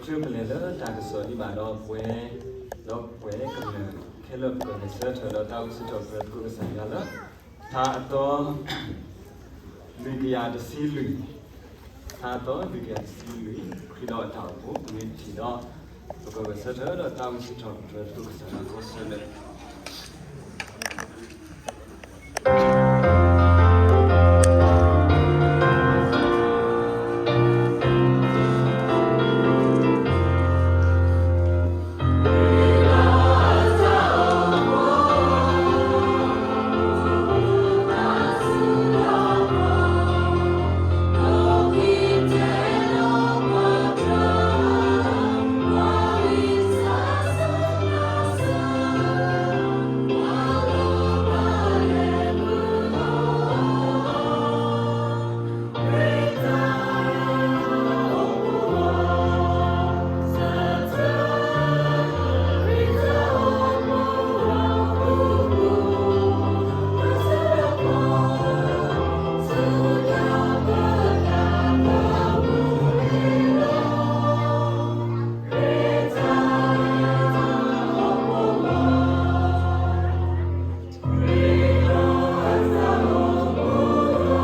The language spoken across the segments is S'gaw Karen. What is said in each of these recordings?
ချုးပလဲၤလၢတၢ်ကစီၣ်ဒံးဘၣ်ဒီးပဝဲ, ဒီးပဝဲကမျၢၢ်ခဲလၢာ် ပကဂဲၤဆၢထၢၣ်ဒီးတၢ်အိၣ်ဆူၣ်ထီၣ်ပတြၢၤသကိးကစၢ်ယွၤလၢ ထါအသီ လွံၢ်ကယၤတဆံလွံၢ်, ထါအသီ လွံၢ်ကယၤတဆံလွံၢ်, ခရံာ်ဒီးအတၢ်အိၣ်ဖှိၣ် မ့ၢ်တထံၣ်ဒီး ပကဂဲၤဆၢထၢၣ်ဒီးတၢ်အိၣ်ဆူၣ်ထီၣ်ပတြၢၤသ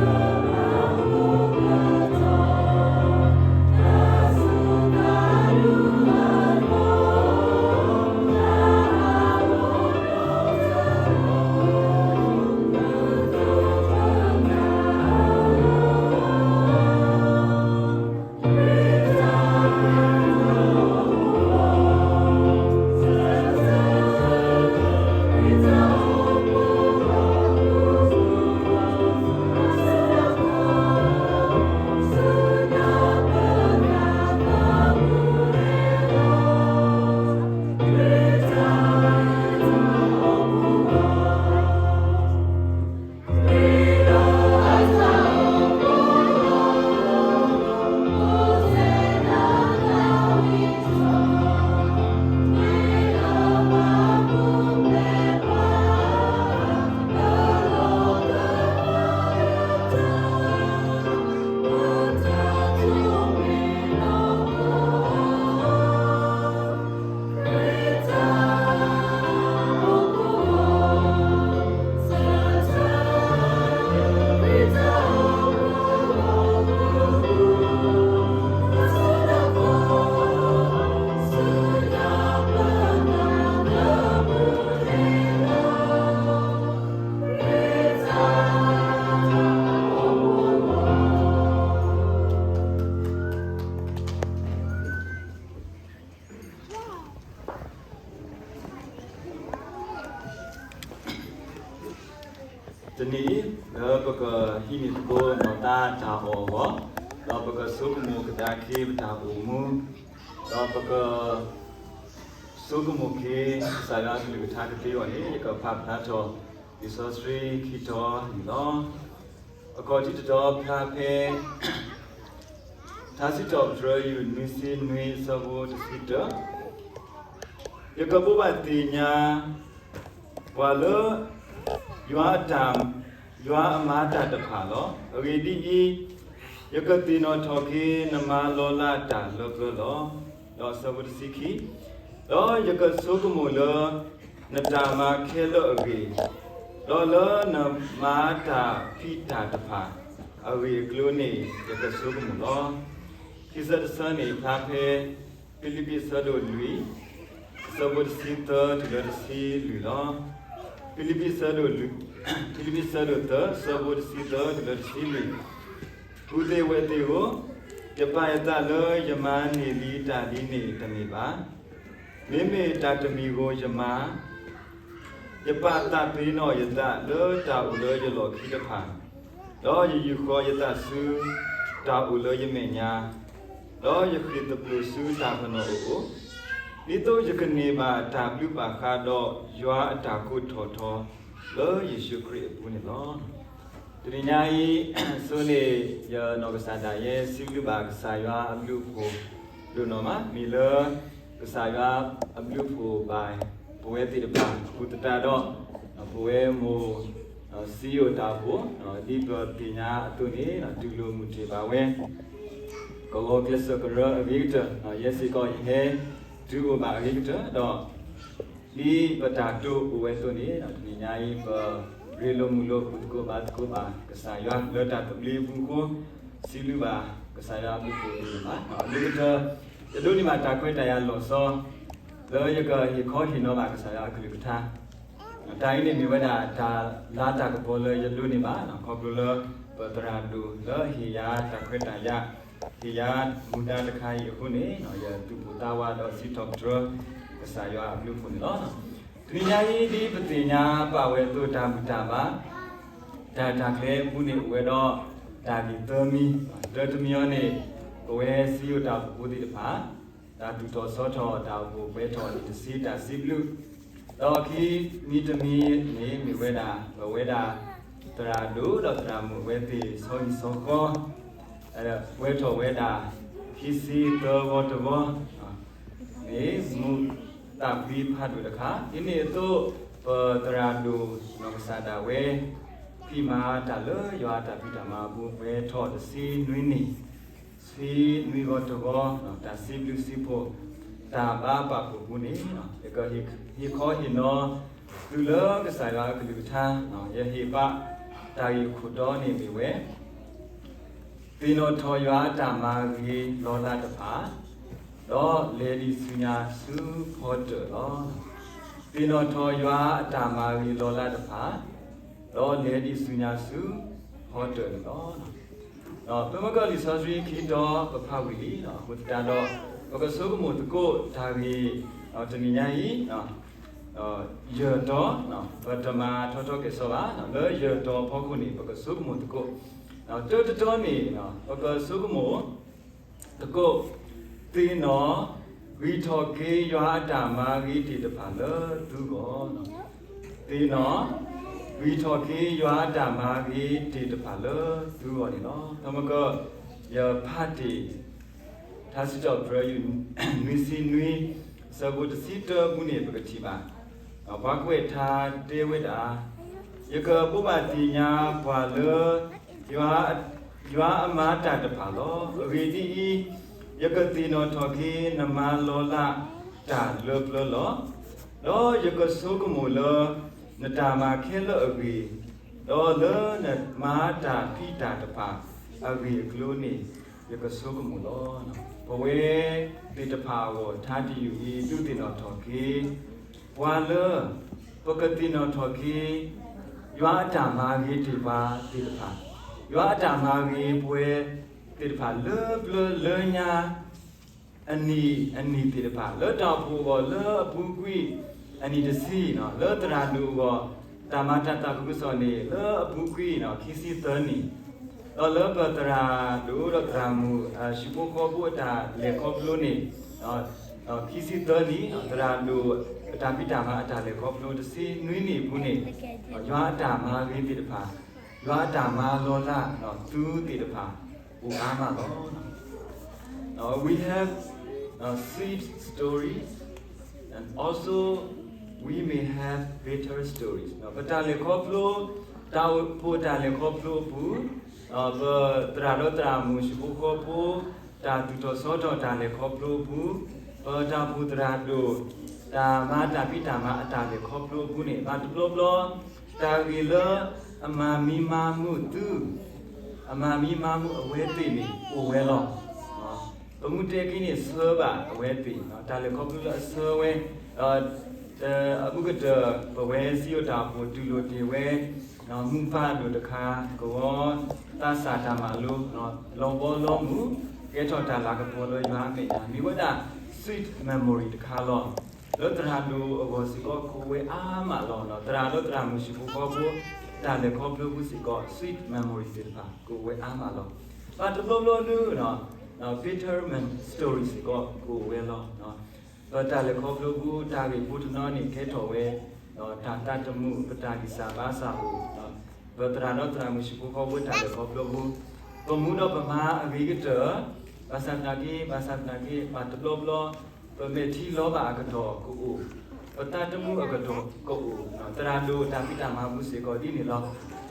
ကိးကစၢ်ယွၤကိးဆၢလၢ တနံၤအံၤ လၢပကဟံးန့ၢ်သကိးနီၢ်သးတၢ်အီၣ်အဂီၢ်, ဒီးပကဆိကမိၣ်ကဒါက့ၤပတၢ်အိၣ်မူ, ဒီးပက ဆိကမိၣ်က့ၤ ကစၢ်ယွၤအကလုၢ်ကထါကသ့အဂီၢ်န့ၣ် ယကဖးဖျါထီၣ် လံာ်စီဆှံခံတီၤန့ၣ်လီၤ. အခီၣ်ထံးတတီၤဖျါဖဲ ထါစံးထီၣ်ပတြၢၤ ယူၢ်နွံဆံနွံ အဆၢဖိတဆံတၢ, ယကဘိးဘၣ်သ့ၣ်ညါ ပှၤလၢ ယွၤအတၢ် ယွၤအမၤတၢ်တဖၣ်လီၤ. အဂ့ၢ်ဒ်အံၤ, ယကသ့ၣ်နီၣ်ထီၣ်က့ၤ နမၤလီၤလးတၢ်လၢပျၢၤလီၤ. ဒီးအဆၢဖိတဆံခံ, ဒီးယကဆိကမိၣ်လၢ နတၢ်မၤခဲလၢာ်အဂ့ၢ်, ဒီးလၢနမၤတၢ်ဖံးတၢ်တဖၣ် အဂ့ၢ်အကျိၤန့ၣ် ယကဆိကမိၣ်လီၤ. ခံဆၢတဆၢန့ၣ်ဖျါဖဲ ဖံလံးပံးအဆၢဒိၣ်လွံၢ် အဆၢဖိတဆံသၢတုၤလၢတဆံလွံၢ်လီၤ. ဖံလံးပံးအဆၢဒိၣ်လွံၢ်, ဖံလံးပံးအဆၢဒိၣ်သၢ အဆၢဖိတဆံသၢတုၤလၢတဆံလွံၢ်, ပုၢ်သ့ၣ်ဝဲၢ်သ့ၣ်ဧၢ, ယပာ်ယသးလၢယမၤန့ၢ်လံတၢ်ဒ်န့ၣ်တမ့ၢ်ဘၣ်. မ့မ့ၢ်တၢ်တမံၤဧိၤယမၤ ယပာ်သးပ့ၤနီၣ်ယသးလၢတၢ်အိၣ်လၢယလီၢ်ခံတဖၣ်, ဒီးယယူာ်ဃီၤယသးဆူ တၢ်အိၣ်လၢယမဲာ်ညါ, ဒီးယဃ့ၢ်သပျိၢ်ဆူတၢ်ပနီၣ်အအိၣ်, ဒ်သိးယကန့ၢ်ဘၣ်တၢ်ဘျုးဘၣ်ဃးဒီးယွၤအတၢ်ကိးထီၣ်ထီ လၢယ့ၣ်ၡူးခရံာ်အပူၤန့ၣ်လီၤ. တနံၤညါအံၤ ဆိန့ၣ် ယနီၢ်ကစၢ်ဒၣ်ယဲ စံးဘျုးဘၣ်ကစၢ်ယွၤအဘျုးအဖှိၣ်ဒိၣ်နီၢ်မး, မ့ၢ်လၢ ကစၢ်ယွၤအဘျုးအဖှိၣ်ဘၣ်ပဝဲသ့ၣ်တဖၣ် အဃိသတးဒီး ပဝဲမိၢ် စံယိၣ်တၢ်အိၣ်ဖှိၣ် ဒ်ပသ့ၣ်ညါအသိးန့ၣ် တူၢ်လိာ်မုာ်တ့ၢ်ဘၣ်ဝဲ က ပဂီၤကျဲးစၢးကရၢအဂ့ၤကတၢၢ်, ယဲစ့ၢ်ကီးယဟဲတုၤအိၣ်ဘၣ်အဂ့ၤကတၢၢ်ဒီး ဒ်ပတၢ်တိာ်အိၣ်ဝဲအသိးန့ၣ်, တနံၤညါအံၤ ပရ့လိာ်မုာ်လိာ် ဘူၣ်သကိးဘါသကိးဘၣ်ကစၢ်ယွၤလၢတၢ်သဘျ့အပူၤအဃိ, စံးဘျုးဘၣ်ကစၢ်ယွၤအဘျုးအဖှိၣ်န့ၣ်ဘၣ်. အဂ့ၤကတၢၢ် ယဒိးန့ၢ်ဘၣ်တၢ်ခွဲးတၢ်ယာ်လီၤဆီ လၢယကဟ့ၣ်ခီဟ့ၣ်နီၤဘၣ်ကစၢ်ယွၤအကလုၢ်ကထါ တၢ်အံၤန့ၣ်မ့ၢ်ဝဲဒၣ်တၢ်လၤတၢ်ကပီၤလၢယဒိးန့ၢ်ဘၣ်, ခီဖျိလၢပသရၣ်ဒိၣ်လၢဟ့ၣ်ယၤတၢ်ခွဲးတၢ်ယာ်, ဟ့ၣ်ယၤမူဒါတခါအံၤအဃိန့ၣ်, ယသူၣ်ပိၢ်သးဝးဒီးစံးထီၣ်ပတြၢၤကစၢ်ယွၤအဘျုးအဖှိၣ်န့ၣ်လီၤ. တနံၤညါအံၤ ဒ်ပသ့ၣ်ညါဘၣ်ဝဲအသိး တၢ်ဘူၣ်တၢ်ဘါ တၢ်တၢ်ကျဲအပူၤန့ၣ်အိၣ်ဝဲဒီး တၢ်ဂ့ၢ်သၢမံၤ, တၢတမံၤအံၤန့ၣ် ပဝဲစံယိၣ်တၢ်အိၣ်ဖှိၣ်ဖိသ့ၣ်တဖၣ် တၢ်သူၣ်ထီၣ်ဆီထီၣ် တၢ်အိၣ်ဖှိၣ်ပှဲၤထီၣ်အံၤတဆံ တၢ်စံးဘျုး, ဒီးခံမံၤတမံၤန့ၣ်မ့ၢ်ဝဲဒၣ် ပဝဲဒၣ်သရၣ်ဒိၣ်ဒီးသရၣ်မုၣ်ဝဲသ့ၣ် ဆီဟံၣ်ဆီဃီ ပှဲၤထီၣ်ဝဲဒၣ် ခံဆံသၢဂီၤတဂီၤ န့ၣ် မူးသးဖှံဖးဒိၣ်တခါ, ဒ်န့ၣ်အသိး ပသရၣ်ဒိၣ်နီၢ်ကစၢ်ဒၣ်ဝဲ ဖံးမၤတၢ်လၢယွၤအတၢ်ဖံးတၢ်မၤအပူၤ ပှဲၤထီၣ်တဆံနွံနံၣ်, ဆံနွံဂီၤတဂီၤ, တၢ်စံးဘျုးစံးဖှိၣ် တၢ်ဘါပာ်ဖှိၣ်ပူၤန့ၣ် ယကဟ့ၣ်ခီဟ့ၣ်နီၤ သုလၢကစၢ်ယွၤအကလုၢ်ကထါ, ယဟ့ၣ်ဘါတၢ်ဂ့ၢ်ခိၣ်တီန့ၣ်မ့ၢ်ဝဲ သ့ၣ်နီၣ်ထီၣ်ယွၤအတၢ်မၤဂ့ၤလီၤလးတဖၣ်, ဒီးလဲၤဒံးဆူညါဆူဖီတၢၣ်လီၤ. သ့ၣ်နီၣ်ထီၣ်ယွၤအတၢ်မၤဂ့ၤလီၤလးတဖၣ်, ဒီးလဲၤဒံးဆူညါဆူဖီတၢၣ်န့ၣ်လီၤ. ပမ့ၢ်ကွၢ်လံာ်စီဆှံခံတီၤ ပဖးဝံၤလံ, အဃိသတးဒီး ပကဆိကမိၣ်သကိးတၢ်ဂ့ၢ် တနံၤညါအံၤ ယဲၢ်တီၤ, ပတမၤထီထီကဲၣ်ဆိးဘၣ်, လၢယဲၢ်တီၤအဖီခိၣ်န့ၣ် ပကဆိကမိၣ်သကိး, တၢတတီၤန့ၣ် ပကဆိကမိၣ်သကိး, သ့ၣ်နီၣ်ဂံၢ်ထီၣ်က့ၤယွၤအတၢ်မၤဂ့ၤသ့ၣ်တဖၣ်လၢသုဂီၢ်, သ့ၣ်နီၣ် ဂံၢ်ထီၣ်က့ၤယွၤအတၢ်မၤဂ့ၤသ့ၣ်တဖၣ်လၢသုဂီၢ်န့ၣ်လီၤ. ဖဲမ့ၢ်က ယဖးတ့ၢ် ထါစံးထီၣ်ပတြၢၤ နွံဆံနွံ အဆၢဖိတဆံတၢအပူၤန့ၣ် ပကထံၣ်ဘၣ် ပှၤကွဲးထါတဲဝဲဒၣ်, ယကဘိးဘၣ်သ့ၣ်ညါပှၤလၢ ယွၤအမၤတၢ်တဖၣ်လီၤ. အဂ့ၢ်ဒ်အံၤ, ယကသ့ၣ်နီၣ်ထီၣ်က့ၤနမၤလီၤလးတၢ်လၢပျၢၤလီၤ. ဒီးယကဆိကမိၣ်လၢ နတၢ်မၤခဲလၢာ်အဂ့ၢ်, ဒီးလၢနမၤတၢ်ဖံးတၢ်တဖၣ်အဂ့ၢ်အကျိၤန့ၣ် ယကဆိကမိၣ်လီၤ. ပဝဲသ့ၣ်တဖၣ်အဂီၢ် ထါတယုၢ်အံၤ ဒုးသ့ၣ်နီၣ်ထီၣ်က့ၤ ပှၤလၢ ပကသ့ၣ်နီၣ်ထီၣ်က့ၤ ယွၤအတၢ်မၤဂ့ၤတ့ၢ်ပှၤသ့ၣ်တဖၣ်, ယွၤအတၢ်မၤဂ့ၤပဝဲသ့ၣ်တဖၣ် လၢပျၢၤလၢညါ အနံၣ်အနံၣ်သ့ၣ်တဖၣ်, လၢတၢ်အိၣ်ဖှိၣ်အဂီၢ် လၢအပူၤကွံာ်အနံၣ်တဆံ, လၢသရၣ်ဒိၣ်အဂီၢ် တၢ်မၤတၢ်သးခုကစီၣ်န့ၣ် လၢအပူၤကွံာ် ခံဆံသၢနံၣ်, ဒီးလၢပသရၣ်ဒိၣ်ဒီးသရၣ်မုၣ် ဟံၣ်ဖိဃီဖိအတၢ်လဲၤခီဖျိန့ၣ် ခံဆံသၢနံၣ်, သရၣ်ဒိၣ်အတၢ်ဖံးတၢ်မၤအတၢ်လဲၤခီဖျိ တဆံနွံနံၣ်အပူၤန့ၣ်, ယွၤအတၢ်မၤဂ့ၤသ့ၣ်တဖၣ်, ယွၤအတၢ်မၤလီၤလးသုသ့ၣ်တဖၣ် အိၣ်အါမးလီၤ. We have sweet stories and also we may have bitter stories. ပတၢ်လဲၤခီဖျိ, တၢ်အိၣ်ဖှိၣ်တၢ်လဲၤခီဖျိအပူၤ, ပသရၣ်ဒီးသရၣ်မုၣ်ဟံၣ်ဖိဃီဖိ တၢ်သူၣ်ထီၣ်ဆီထီၣ်တၢ်လဲၤခီဖျိအပူၤ, ပတၢ်အိၣ်ဖှိၣ်သရၣ်ဒိၣ် တၢ်မၤတၢ်ဖံးတၢ်မၤအတၢ်လဲၤခီဖျိအပူၤန့ၣ် ဘၣ်တဘျီဘျီ တၢ်ဂ့ၢ်လၢအမၤမံမၤမုာ်သု, အမၤမံမၤမုာ်အဝဲသ့ၣ်န့ၣ် အိၣ်ဝဲလီၤ. ပမ့ၢ်တဲက့ၤန့ၣ် ဆှၢဘၣ်အဝဲသ့ၣ်, တၢ်လဲၤခီဖျိလၢအဆှၢဝဲ, အဘူးကတၢၢ် ပဝဲစံယိၣ်တၢ်အိၣ်ဖှိၣ်တူၢ်လိာ်တ့ၢ်ဝဲ မူးဖးဒိၣ်တခါ ကဝီၤသးစၢ်တၢ်မၤလိ, လီၤဘီလီၤမုၢ် ကဲထီၣ်တၢ်လၤကပီၤလၢယွၤအမဲာ်ညါ မ့ၢ်ဝဲဒၣ် sweet memory တခါလီၤ. လၢသရၣ်ဒိၣ်အဂီၢ်စ့ၢ်ကီး ကအိၣ်ဝဲအါမးလီၤ. သရၣ်ဒီးသရၣ်မုၣ်ဟံၣ်ဖိဃီဖိ တၢ်လဲၤခီဖျိအပူၤစ့ၢ်ကီး sweet memory သ့ၣ်တဖၣ် ကအိၣ်ဝဲအါမးလီၤ. ဘၣ်တဘျီဘျီဒုး bitter story စ့ၢ်ကီး ကအိၣ်ဝဲလီၤ. ပတၢ်လဲၤခီဖျိအပူၤ တၢ်ဂ့ၢ်ဖိတနီၤန့ၣ် ကဲထီၣ်ဝဲ တၢ်သးတမုာ် ပတၢ်ဂံၢ်စၢ်ဘါစၢ်အိၣ်, ပသရၣ်ဒီးသရၣ်မုၣ်ဟံၣ်ဖိဃီဖိတၢ်လဲၤခီဖျိအပူၤ, ပမူဒီးပမၤအဂ့ၤကတၢၢ်, ဘၣ်ဆၣ်သနာ်က့ ဘၣ်ဆၣ်သနာ်က့ ဘၣ်တဘျီဘျီ ပမဲာ်ထံလီၤဘၣ်အကတီၢ်ကအိၣ်, ပသးတမုာ်အကတီၢ်ကအိၣ်, သရၣ်ဒိၣ်တၢ်ဖံးတၢ်မၤအပူၤစ့ၢ်ကီးဒ်န့ၣ်လီ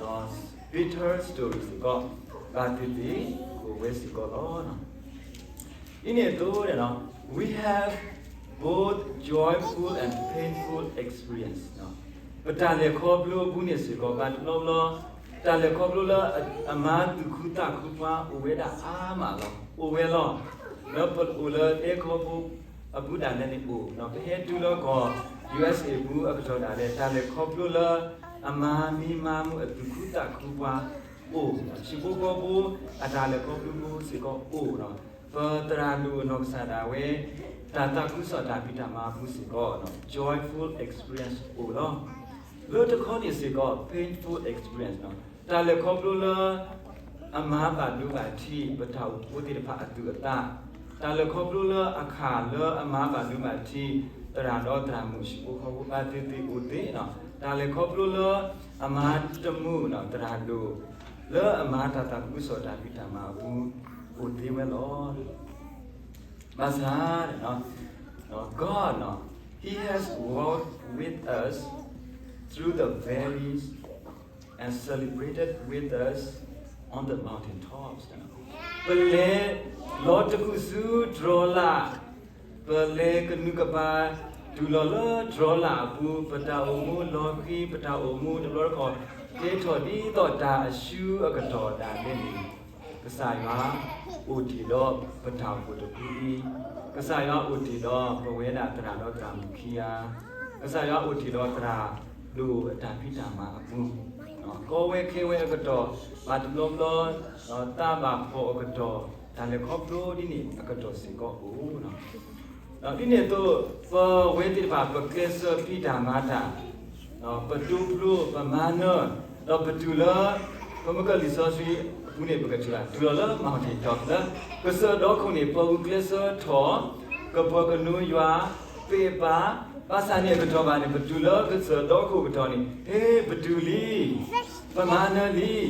ၤ. bitter story စ့ၢ်ကီး ဘၣ်သ့ၣ်သ့ၣ် ကအိၣ်ဝဲစ့ၢ်ကီးလီၤ. ဒ်န့ၣ်အသိးဒီး we have both joyful and painful experience. ပတၢ်လဲၤခီဖျိအပူၤန့ၣ်စ့ၢ်ကီး ဘၣ်တဘျီဘျီ တၢ်လဲၤခီဖျိလၢအမၤသူၣ်ခုသးခုပှၤအိၣ်ဝဲဒၣ်အါမးလီၤ. အိၣ်ဝဲလီၤ. လၢပအိၣ်လၢဒဲကဝီၤပူၤအပူၤဒၣ်လဲာ်န့ၣ်အိၣ်, ပဟဲတုၤလၢကီၢ် ယူၢ်အ့းအ့း အပူၤအကတီၢ်ဒၣ်လဲာ် တၢ်လဲၤခီဖျိလၢအမၤမံမၤမုာ်အသူၣ်ခုသးခုပှၤအိၣ်, ဟံၣ်ဖိဃီဖိအတၢ်လဲၤခီဖျိဖိစ့ၢ်ကီးအိၣ်လီၤ. ပသရၣ်ဒိၣ်အနီၢ်ကစၢ်ဒၣ်ဝဲ တၢ်သးခုကစီၣ်တၢ်ဖံးတၢ်မၤအပူၤစ့ၢ်ကီး joyful experience အိၣ်လီၤ. လၢတခီန့ၣ်စ့ၢ်ကီး painful experience လီၤ. တၢ်လဲၤခီဖျိလၢအမၤဘၣ်ဒိဘၣ်ထံး ပတၢ်အိၣ်ဖှိၣ်သ့ၣ်တဖၣ်အသူၣ်အသး, တၢ်လဲၤခီဖျိလၢအခၣ်လၢအမၤဘၣ်ဒိဘၣ်ထံး သရၣ်ဒီးသရၣ်မုၣ် ဟံၣ်ဖိဃီဖိ ဘၣ်သ့ၣ်သ့ၣ်အိၣ်သ့, တၢ်လဲၤခီဖျိလၢအမၤတမုာ်သရၣ်ဒိၣ် လၢအမၤတၢ်သးခုကစီၣ်တၢ်ဖံးတၢ်မၤအပူၤ အိၣ်သ့ဝဲလီၤ. ဘၣ်ဆၣ် God, He has walked with us through the valleys and celebrated with us on the mountain tops. ပလဲၤလီၤတကူၣ်ဆူတြီၤလၢ်, ပလဲၤကနူၤကဘၣ် တုၤလီၤလၢတြီၤလၢ်အပူၤ, ပတၢ်အိၣ်မူလီၤဃံၤ ပတၢ်အိၣ်မူတဘျီတခီၣ် ကဲထီၣ်ဒ်သိးတၢ်အရှုံးအကတီၢ်ဒၣ်လဲာ်န့ၣ် ကစၢ်ယွၤအိၣ်တ့ၢ်ဒီးပတၢ်အိၣ်ဖှိၣ်တဖုအံၤ, ကစၢ်ယွၤအိၣ်တ့ၢ်ဒီးပဝဲဒၣ်သရၣ်ဒီးသရၣ်မုၣ်ခံဂၤ, ကစၢ်ယွၤအိၣ်တ့ၢ်ဒီးသရၣ်ဒိၣ်အတၢ်ဖံးတၢ်မၤအပူၤ, ကီဝဲခဲဝဲအကတီၢ်, ဘၣ်တဘျီဘျီ, သးဘၣ်ဖှီၣ်အကတီၢ်, တၢ်လဲၤခီဖျိဒ်န့ၣ်အကတီၢ်စ့ၢ်ကီးအိၣ် ဒ်န့ၣ်အသိး ပဝဲသ့ၣ်တဖၣ် ပကျဲးစၢးဖံးတၢ်မၤတၢ်, ပဒိဖျိ ပမၤနၢၤ, ဒီးပတုၤလၢ ပမ့ၢ်ကလံာ်စီဆှံအပူၤန့ၣ် ပကထံၣ်ဘၣ် တုၤလီၤလၢ mountain top လၢကစၢၢ်ဒီခိၣ်န့ၣ် ပဂုာ်ကျဲးစၢးထီၣ်, ကပၢၤကနိယွၤ, ပ့းပာ်, ဘၣ်ဆၣ်န့ၣ်အကတီၢ်ဘၣ်န့ၣ် ပတုၤလၢကစၢၢ်ဒီခိၣ်ကတီၢ်န့ၣ် ဟ့ ပတုၤလံ, ပမၤနၢၤလံ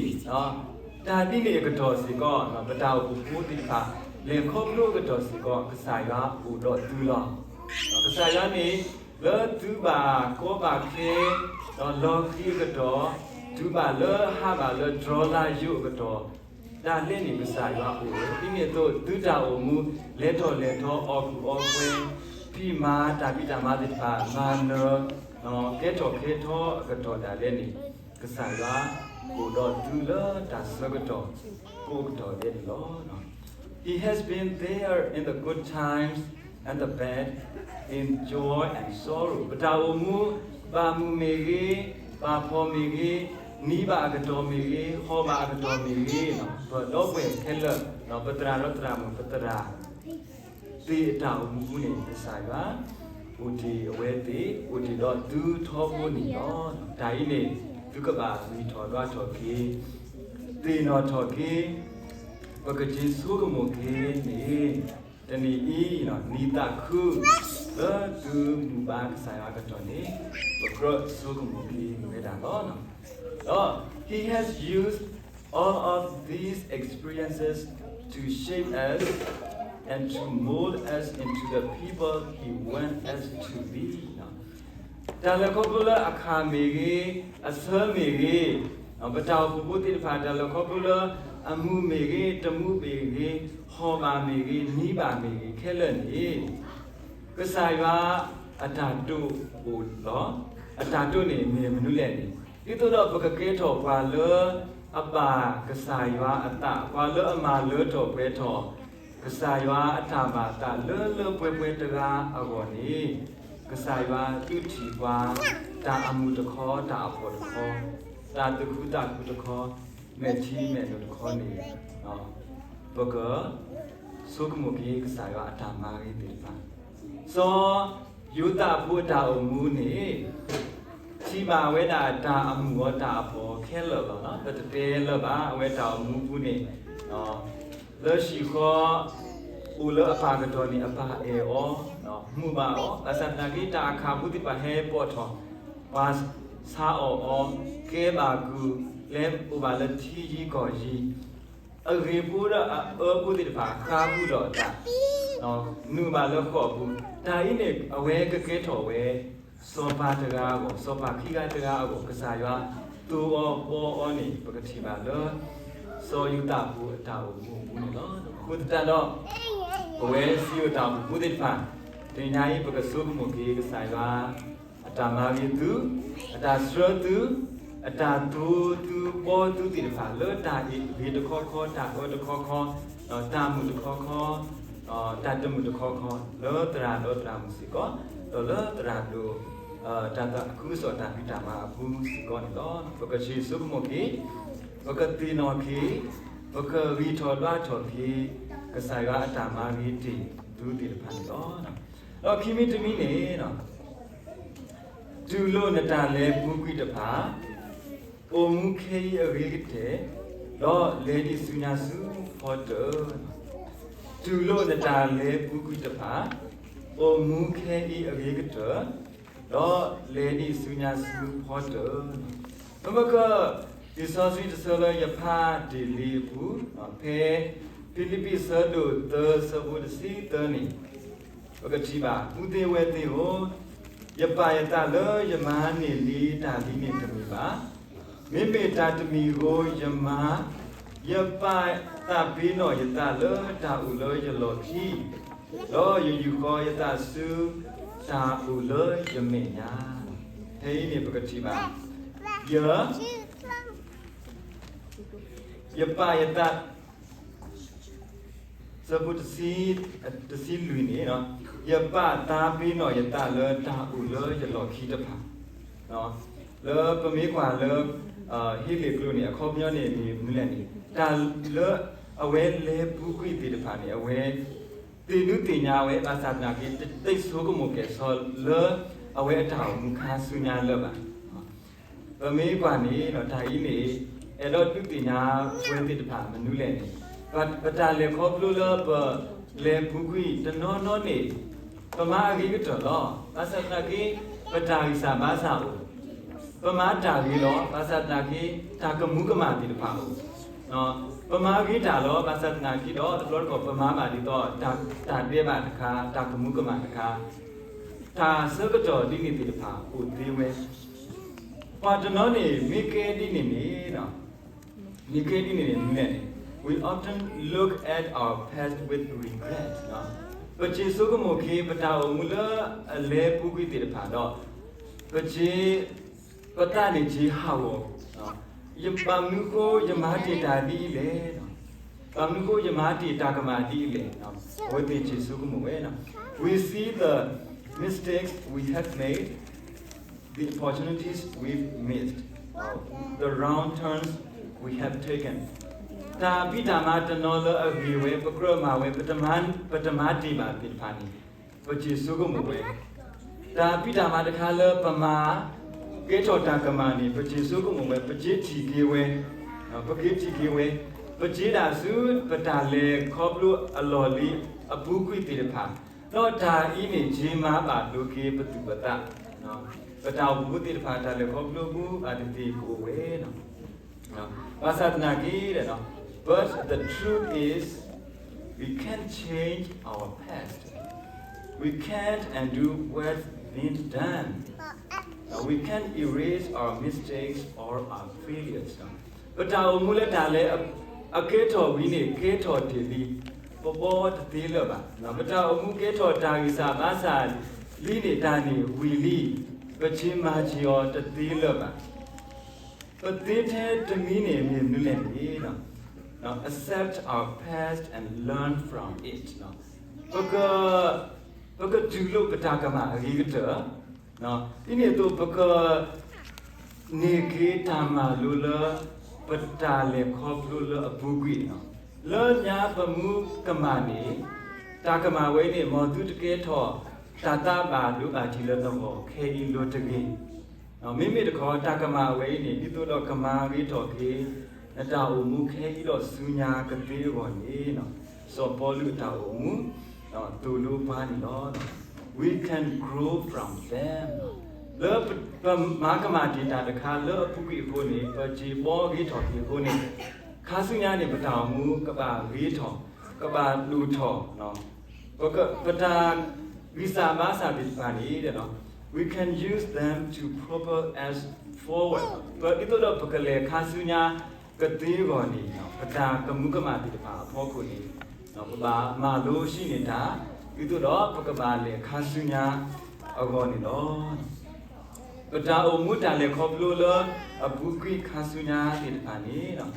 တၢ်ဒ်န့ၣ်အကတီၢ်စ့ၢ်ကီး ပတၢ်အိၣ်ဖှိၣ်ဖိသ့ၣ်တဖၣ် လဲၤခီဖျိအကတီၢ်စ့ၢ်ကီး ကစၢ်ယွၤအိၣ်ဒီးသုလီၤ. ကစၢ်ယွၤန့ၣ် လၢသုဘၣ်ကီဘၣ်ခဲ ဒီးလီၤဃံၤအကတီၢ်, တုၤဘၣ်လၢဟးဘၣ်လၢတြီၤလၢ်ယိာ်အကတီၢ်, ဒၣ်လဲာ်န့ၣ်ကစၢ်ယွၤအိၣ်ဝဲ, ဒ်န့ၣ်အသိးသုတၢ်အိၣ်မူ လဲၤထီၣ်လဲၤထီ အီၣ်ကူၣ်အီပှဲၤ, ဖံးမၤတၢ်ဖံးတၢ်မၤသ့ၣ်တဖၣ် မၤနၢၤ, ကဲထီၣ်ခဲထီအကတီၢ်ဒၣ်လဲာ်န့ၣ် ကစၢ်ယွၤအိၣ်ဒီးသုလၢတၢ်ဆၢကတီၢ်ကိးကတီၢ်ဒဲးန့ၣ်လီၤ. He has been there in the good times and the bad, in joy and sorrow. ပတၢ်အိၣ်မူ ဘၣ်မုာ်မ့ၢ်ဂ့ၤ, ဘၣ်ဖှီၣ်မ့ၢ်ဂ့ၤ, နံၤဘၣ်အကတီၢ်မ့ၢ်ဂ့ၤ, ဟီၣ်ဘၣ်အကတီၢ်မ့ၢ်ဂ့ၤ, ပဒီပုၢ်ဝဲၢ်ခဲလၢာ်, ပသရၣ်ဒီးသရၣ်မုၣ် ပသရၣ် သ့ၣ်အတၢ်အိၣ်မူအပူၤန့ၣ် ကစၢ်ယွၤအိၣ်တ့ၢ်အဝဲသ့ၣ် အိၣ်တ့ၢ်ဒီးသုထီဘိန့ၣ်လီၤ. တၢ်အံၤန့ၣ် သုကဘၣ်ဂံၢ်ထီၣ်ဒွးထီၣ်က့ၤ, သ့ၣ်နီၣ်ထီၣ်က့ၤ, ပကက့ၤဆိကမိၣ်က့ၤန့ၣ်, တနံၤအံၤ နံၤသးခု လၢသုဘူၣ်ဘါကစၢ်ယွၤအကတီၢ်န့ၣ် ပကြၢးဆိကမိၣ်က့ၤဝဲဒၣ်လီၤ. ဒီး He has used all of these experiences to shape us and to mold us into the people He wants us to be. တၢ်လဲၤခီဖျိလၢအခၣ်မ့ၢ်ဂ့ၤ, အဆၢမ့ၢ်ဂ့ၤ, ပတၢ်အိၣ်ဖှိၣ်ဖိသ့ၣ်တဖၣ် တၢ်လဲၤခီဖျိလၢအမုာ်မ့ၢ်ဂ့ၤ, တမုာ်မ့ၢ်ဂ့ၤ, ဟီၣ်ဘၣ်မ့ၢ်ဂ့ၤ, နံၤဘၣ်မ့ၢ်ဂ့ၤ, ခဲလၢာ်န့ၣ် ကစၢ်ယွၤအတၢ်တိာ်အိၣ်လီၤ. အတၢ်တိာ်န့ၣ်မ့ၢ်မနုၤလဲၣ်န့ၣ်, ဒ်သိးဒီးပကကဲထီၣ်ပှၤလၢအဘၣ်ကစၢ်ယွၤအသး, ပှၤလၢအမၤလၢထီၣ်ပှဲၤထီၣ် ကစၢ်ယွၤအတၢ်ဘၣ်သးလၢလၢပှဲၤပှဲၤတဂၤအဂီၢ်န့ၣ်, ကစၢ်ယွၤဒုးထံၣ်ပှၤ တၢ်အမုာ်တခီ, တၢ်အဖှီၣ်တခီ, တၢ်သူၣ်ခုသးခုတခီ, မဲာ်ထံမဲာ်နိတခီန့ၣ်, ပကဆိကမိၣ်က့ၤကစၢ်ယွၤအတၢ်မၤဂ့ၤသ့ၣ်တဖၣ်, စီၤယိၤသးဖိအတၢ်အိၣ်မူန့ၣ် ထံၣ်ဘၣ်ဝဲဒၣ်တၢ်အမုာ်အီၤတၢ်အဖှီၣ်ခဲလၢာ်လီၤ. ပတတဲလၢၤဘၣ် အဝဲတၢ်အိၣ်မူပူၤန့ၣ်, လၢဟံၣ်ဃီ အိၣ်လၢအပၢ်ကတီၢ်န့ၣ် အပၢ်အဲၣ်အီၤ, မုာ်ဘၣ်အီၤ, ဘၣ်ဆၣ်သနာ်က့ တၢ်အခၣ်ဖိသ့ၣ်တဖၣ်ဟဲပိာ်ထီၣ်, ပှၤဆါအီၣ်အီၤ, ကဲဘၣ်ကုၢ်, လဲၤအိၣ်ဘၣ်လၢထံယံၤကီၢ်ယံၤ, အဂ့ၤဖိဒီးအအၢဖိသ့ၣ်တဖၣ်ဃါကွံာ်ဒီးတၢ်, နုာ်ဘၣ်လၢဃိာ်ပူၤ, တၢ်အံၤန့ၣ် အဝဲကကဲထီၣ်ဝဲ စီၤပၤတဂၤအဂီၢ်, စီၤပၤခံဂၤတဂၤအဂီၢ်, ကစၢ်ယွၤသိအီၤဘှီအီၤန့ၣ် ပကထံၣ်ဘၣ်လၢ စီၤယိၤသးဖိအတၢ်အိၣ်မူအပူၤန့ၣ်လီၤ. အဃိသတးဒီး ပ ပဝဲစံးဝဲတၢ်အိၣ်ဖှိၣ်ဖိသ့ၣ်တဖၣ်, တနံၤညါအံၤ ပကဆိကမိၣ်က့ၤကစၢ်ယွၤ အတၢ်မၤဂ့ၤသု, အတၢ်ဆှၢသု, အတၢ်တိၤသုဘှီသုသ့ၣ်တဖၣ် လၢတၢ်အဂ့ၤတခီခီ, တၢ်အၢတခီခီ, တၢ်မုာ်တခီခီ, တၢ်တမုာ်တခီခီ, လၢသရၣ်ဒီးသရၣ်မုၣ်စ့ၢ်ကီး, ဒီးလၢသရၣ်ဒိၣ် တၢ်သးခုကစီၣ်တၢ်ဖံးတၢ်မၤအပူၤစ့ၢ်ကီးန့ၣ်လီၤ. ပကစံးဆိကမိၣ်က့ၤ, ပကသ့ၣ်နီၣ်က့ၤ, ပကဂံၢ်ထီၣ်ဒွးထီၣ်က့ၤ ကစၢ်ယွၤအတၢ်မၤဂ့ၤတ့ၢ်သုသ့ၣ်တဖၣ်န့ၣ်လီၤ. ဒီးခံမံၤတမံၤန့ၣ်, တူၢ်လိာ်နတၢ်လဲၤပူၤကွံာ်တဖၣ်, အိၣ်မူခဲအံၤအဂ့ၤကတၢၢ်, ဒီးလဲၤဒံးဆူညါဆူဖီတၢၢ် တူၢ်လိာ်နတၢ်လဲၤပူၤကွံာ်တဖၣ်, အိၣ်မူခဲအံၤအဂ့ၤကတၢၢ်, ဒီးလဲၤဒံးဆူညါဆူဖီတၢၢ်. ပမ့ၢ်ကွၢ် လံာ်စီဆှံတဆၢလၢယဖးတ့ၢ်လံအပူၤ, ဖဲဖံလံးပံး အဆၢဒိၣ်သၢ အဆၢဖိတဆံသၢန့ၣ်, ပကထံၣ်ဘၣ်, ပုၢ်သ့ၣ်ဝဲၢ်သ့ၣ်ဧၢ, ယပာ်ယသးလၢယမၤန့ၢ်လံတၢ်လံန့ၣ်တမ့ၢ်ဘၣ်. မ့မ့ၢ်တၢ်တမံၤဧိၤယမၤ, ယပာ်သးပ့ၤနီၣ်ယသးလၢတၢ်အိၣ်လၢယလီၢ်ခံ, ဒီးယယူာ်ဃီယသးဆူတၢ်အိၣ်လၢယမဲာ်ညါ. ဖဲအံၤန့ၣ် ပကထံၣ်ဘၣ်, ယ ယပာ်ယသး ဆၢဖိတဆံ, တဆံလွံၢ်န့ၣ်, ယပာ်သးပ့ၤနီၣ်ယသးလၢတၢ်အိၣ်လၢယလီၢ်ခံတဖၣ်, လၢပမ့ၢ်ကွၢ်လၢ ဟ့လ့ၣ်ကျိန့ၣ် အခီပညီန့ၣ်မ့ၢ်မနုၤလဲၣ်န့ၣ်, တၢ်လၢအဝဲလဲၤပူၤကွံာ်သ့ၣ်တဖၣ်န့ၣ် အဝဲသ့ၣ်ဒုးသ့ၣ်ညါဝဲ ဘၣ်ဆၣ်သနာ်က့ တသ့ဆိကမိၣ်ကဲၤဆီလၢအဝဲအတၢ်အိၣ်မူခါဆူညါလၢၤဘၣ်. ပမ့ၢ်ကွၢ်န့ၣ် တၢ်အံၤန့ၣ် အဲၣ်ဒိးဒုးသ့ၣ်ညါဝဲသ့ၣ်တဖၣ်မနုၤလဲၣ်န့ၣ်, ပတၢ်လဲၤခီဖျိလၢပလဲၤပူၤကွံာ်တနီၤနီၤန့ၣ်, ပမၤအဂ့ၤကတၢၢ်လီၤ. ဘၣ်ဆၣ်သနာ်က့ ပတၢ်ဂံၢ်စၢ်ဘါစၢ်အိၣ်, ပမၤတၢ်ဂ့ၤလီၤ. ဘၣ်ဆၣ်သနာ်က့ တၢ်ကမူၤကမၣ်သ့ၣ်တဖၣ်အိၣ်, ပမၤဂ့ၤတၢ်လီၤ. ဘၣ်ဆၣ်သနာ်က့ဒီး တဘျီတခီၣ် ပမၤဘၣ်ဒ်သိး တၢ်ဒဲးဘးတခါ, တၢ်ကမူၤကမၣ်တခါ, တၢ်ဆၢကတီၢ်ဒ်န့ၣ်သ့ၣ်တဖၣ်အိၣ်သ့ဝဲ. ပှၤတနီၤန့ၣ် မ့ၢ်ကဲဒ်န့ၣ်န့ၣ်, မ့ၢ်ကဲဒ်န့ၣ်န့ၣ် မနုၤလဲၣ်န့ၣ်, we often look at our past with regret. ပစံးဆိကမိၣ်က့ၤ ပတၢ်အိၣ်မူလၢအလဲၤပူၤကွံာ်သ့ၣ်တဖၣ်ဒီး ပစံး, ပသးန့ၣ်စံးဟးဂီၤ, ဘၣ်မနုၤဃိယမၤတ့ၢ်တၢ်ဒ်အံၤလဲၣ်, ဘၣ်မနုၤဃိယမၤတ့ၢ်တၢ်ကမၣ်ဒ်အံၤလဲၣ်, အဝဲသ့ၣ်စံးဆိကမိၣ်ဝဲ. We see the mistakes we have made, the opportunities we've missed, the wrong turns we have taken. တၢ်ဖံးတၢ်မၤတနီၤလၢအဂ့ၤဝဲ ပကြၢးမၤဝဲ ပတမၤတ့ၢ်ဘၣ်သ့ၣ်တဖၣ်န့ၣ် ပစံးဆိကမိၣ်ဝဲ. တၢ်ဖံးတၢ်မၤတခါလၢပမၤ ကဲထီၣ်တၢ်ကမၣ်န့ၣ် ပစံးဆိကမိၣ်ဝဲ, ပစံးထံၣ်က့ၤဝဲ, ပက့ၤထံၣ်က့ၤဝဲ, ပစံးဒၣ်ဆူ ပတၢ်လဲၤခီဖျိအလီၢ်လံၤအပူၤကွံာ်သ့ၣ်တဖၣ်, ဒီးတၢ်အံၤန့ၣ် က့ၤမၤဘၣ်ဒိက့ၤပသူၣ်ပသး, ပတၢ်အိၣ်မူသ့ၣ်တဖၣ် တၢ်လဲၤခီဖျိပူၤ ဘၣ်သ့ၣ်သ့ၣ်ကအိၣ်ဝဲ ဘၣ်ဆၣ်သနာ်က့, but the truth is, we can't change our past. We can't undo what's been done. We can't erase our mistakes or our failures. ပတၢ်အိၣ်မူလၢတၢ်လဲၤအကဲထီၣ်ဝံၤန့ၣ် ကဲထီၣ်တ့ၢ်လံ, ပဘှီတသ့လၢၤဘၣ်. ပတၢ်အိၣ်မူကဲထီၣ်တၢ်ဂံၢ်စၢ်ဘါစၢ်လံန့ၣ် တၢ်န့ၣ်ဝံၤလံ, ပစ့မၤစ့အီၤတသ့လၢၤဘၣ်. ပသ့ထဲတမံၤန့ၣ်မ့ၢ်မနုၤလဲၣ်န့ၣ်, accept our past and learn from it. ပက, ပကတူၢ်လိာ်ပတၢ်ကမၣ်အဂ့ၤကတၢၢ်, ဒ်န့ၣ်အသိး ပက န့ၢ်က့ၤတၢ်မၤလိလၢ ပတၢ်လဲၤခီဖျိလၢအပူၤကွံာ်န့ၣ်လီၤ. လၢညါပမူကမၣ်န့ၣ်, တၢ်ကမၣ်ဝဲန့ၣ် မ်သုတကဲထီၣ် တၢ်သးဘၣ်ဒိဘၣ်ထံးလၢနဂီၢ်ခဲအံၤလၢၤတဂ့ၤ. မ့မ့ၢ်တခီ တၢ်ကမၣ်ဝဲအံၤန့ၣ် ဒ်သိးဒီးကမၤဂ့ၤထီၣ်က့ၤ နတၢ်အိၣ်မူခဲအံၤဒီးဆူညါကသ့အဂီၢ်န့ၣ်, စီၤပီလူးအတၢ်အိၣ်မူ သိၣ်လိပှၤန့ၣ်လီၤ. We can grow from them. လၢပမၤကမၣ်တ့ၢ်တၢ်တခါလၢအပူၤကွံာ်အဃိန့ၣ်, ပစ့ဘှီဂ့ၤထီၣ်က့ၤအဃိန့ၣ်, ခါဆူညါန့ၣ် ပတၢ်အိၣ်မူကဘၣ်ဂ့ၤထီၣ်, ကဘၣ်ဒိၣ်ထီၣ်, ပတၢ်ဂံၢ်စၢ်ဘါစၢ်သ့ၣ်တဖၣ်န့ၣ်, we can use them to propel us forward. ပဒ်သိးဒီးပကလဲၤခါဆူညါကသ့အဂီၢ်န့ၣ်, ပတၢ်ကမူကမၣ်သ့ၣ်တဖၣ်အဖီခိၣ်န့ၣ်, ပဘၣ်မၤလိစ့ၢ်န့ၢ်တၢ် ဒ်သိးဒီးပကဘၣ်လဲၤခါဆူညါအဂီၢ်န့ၣ်လီၤ. ပတၢ်အိၣ်မူတၢ်လဲၤခီဖျိလၢအပူၤကွံာ်ခါဆူညါသ့ၣ်တဖၣ်န့ၣ်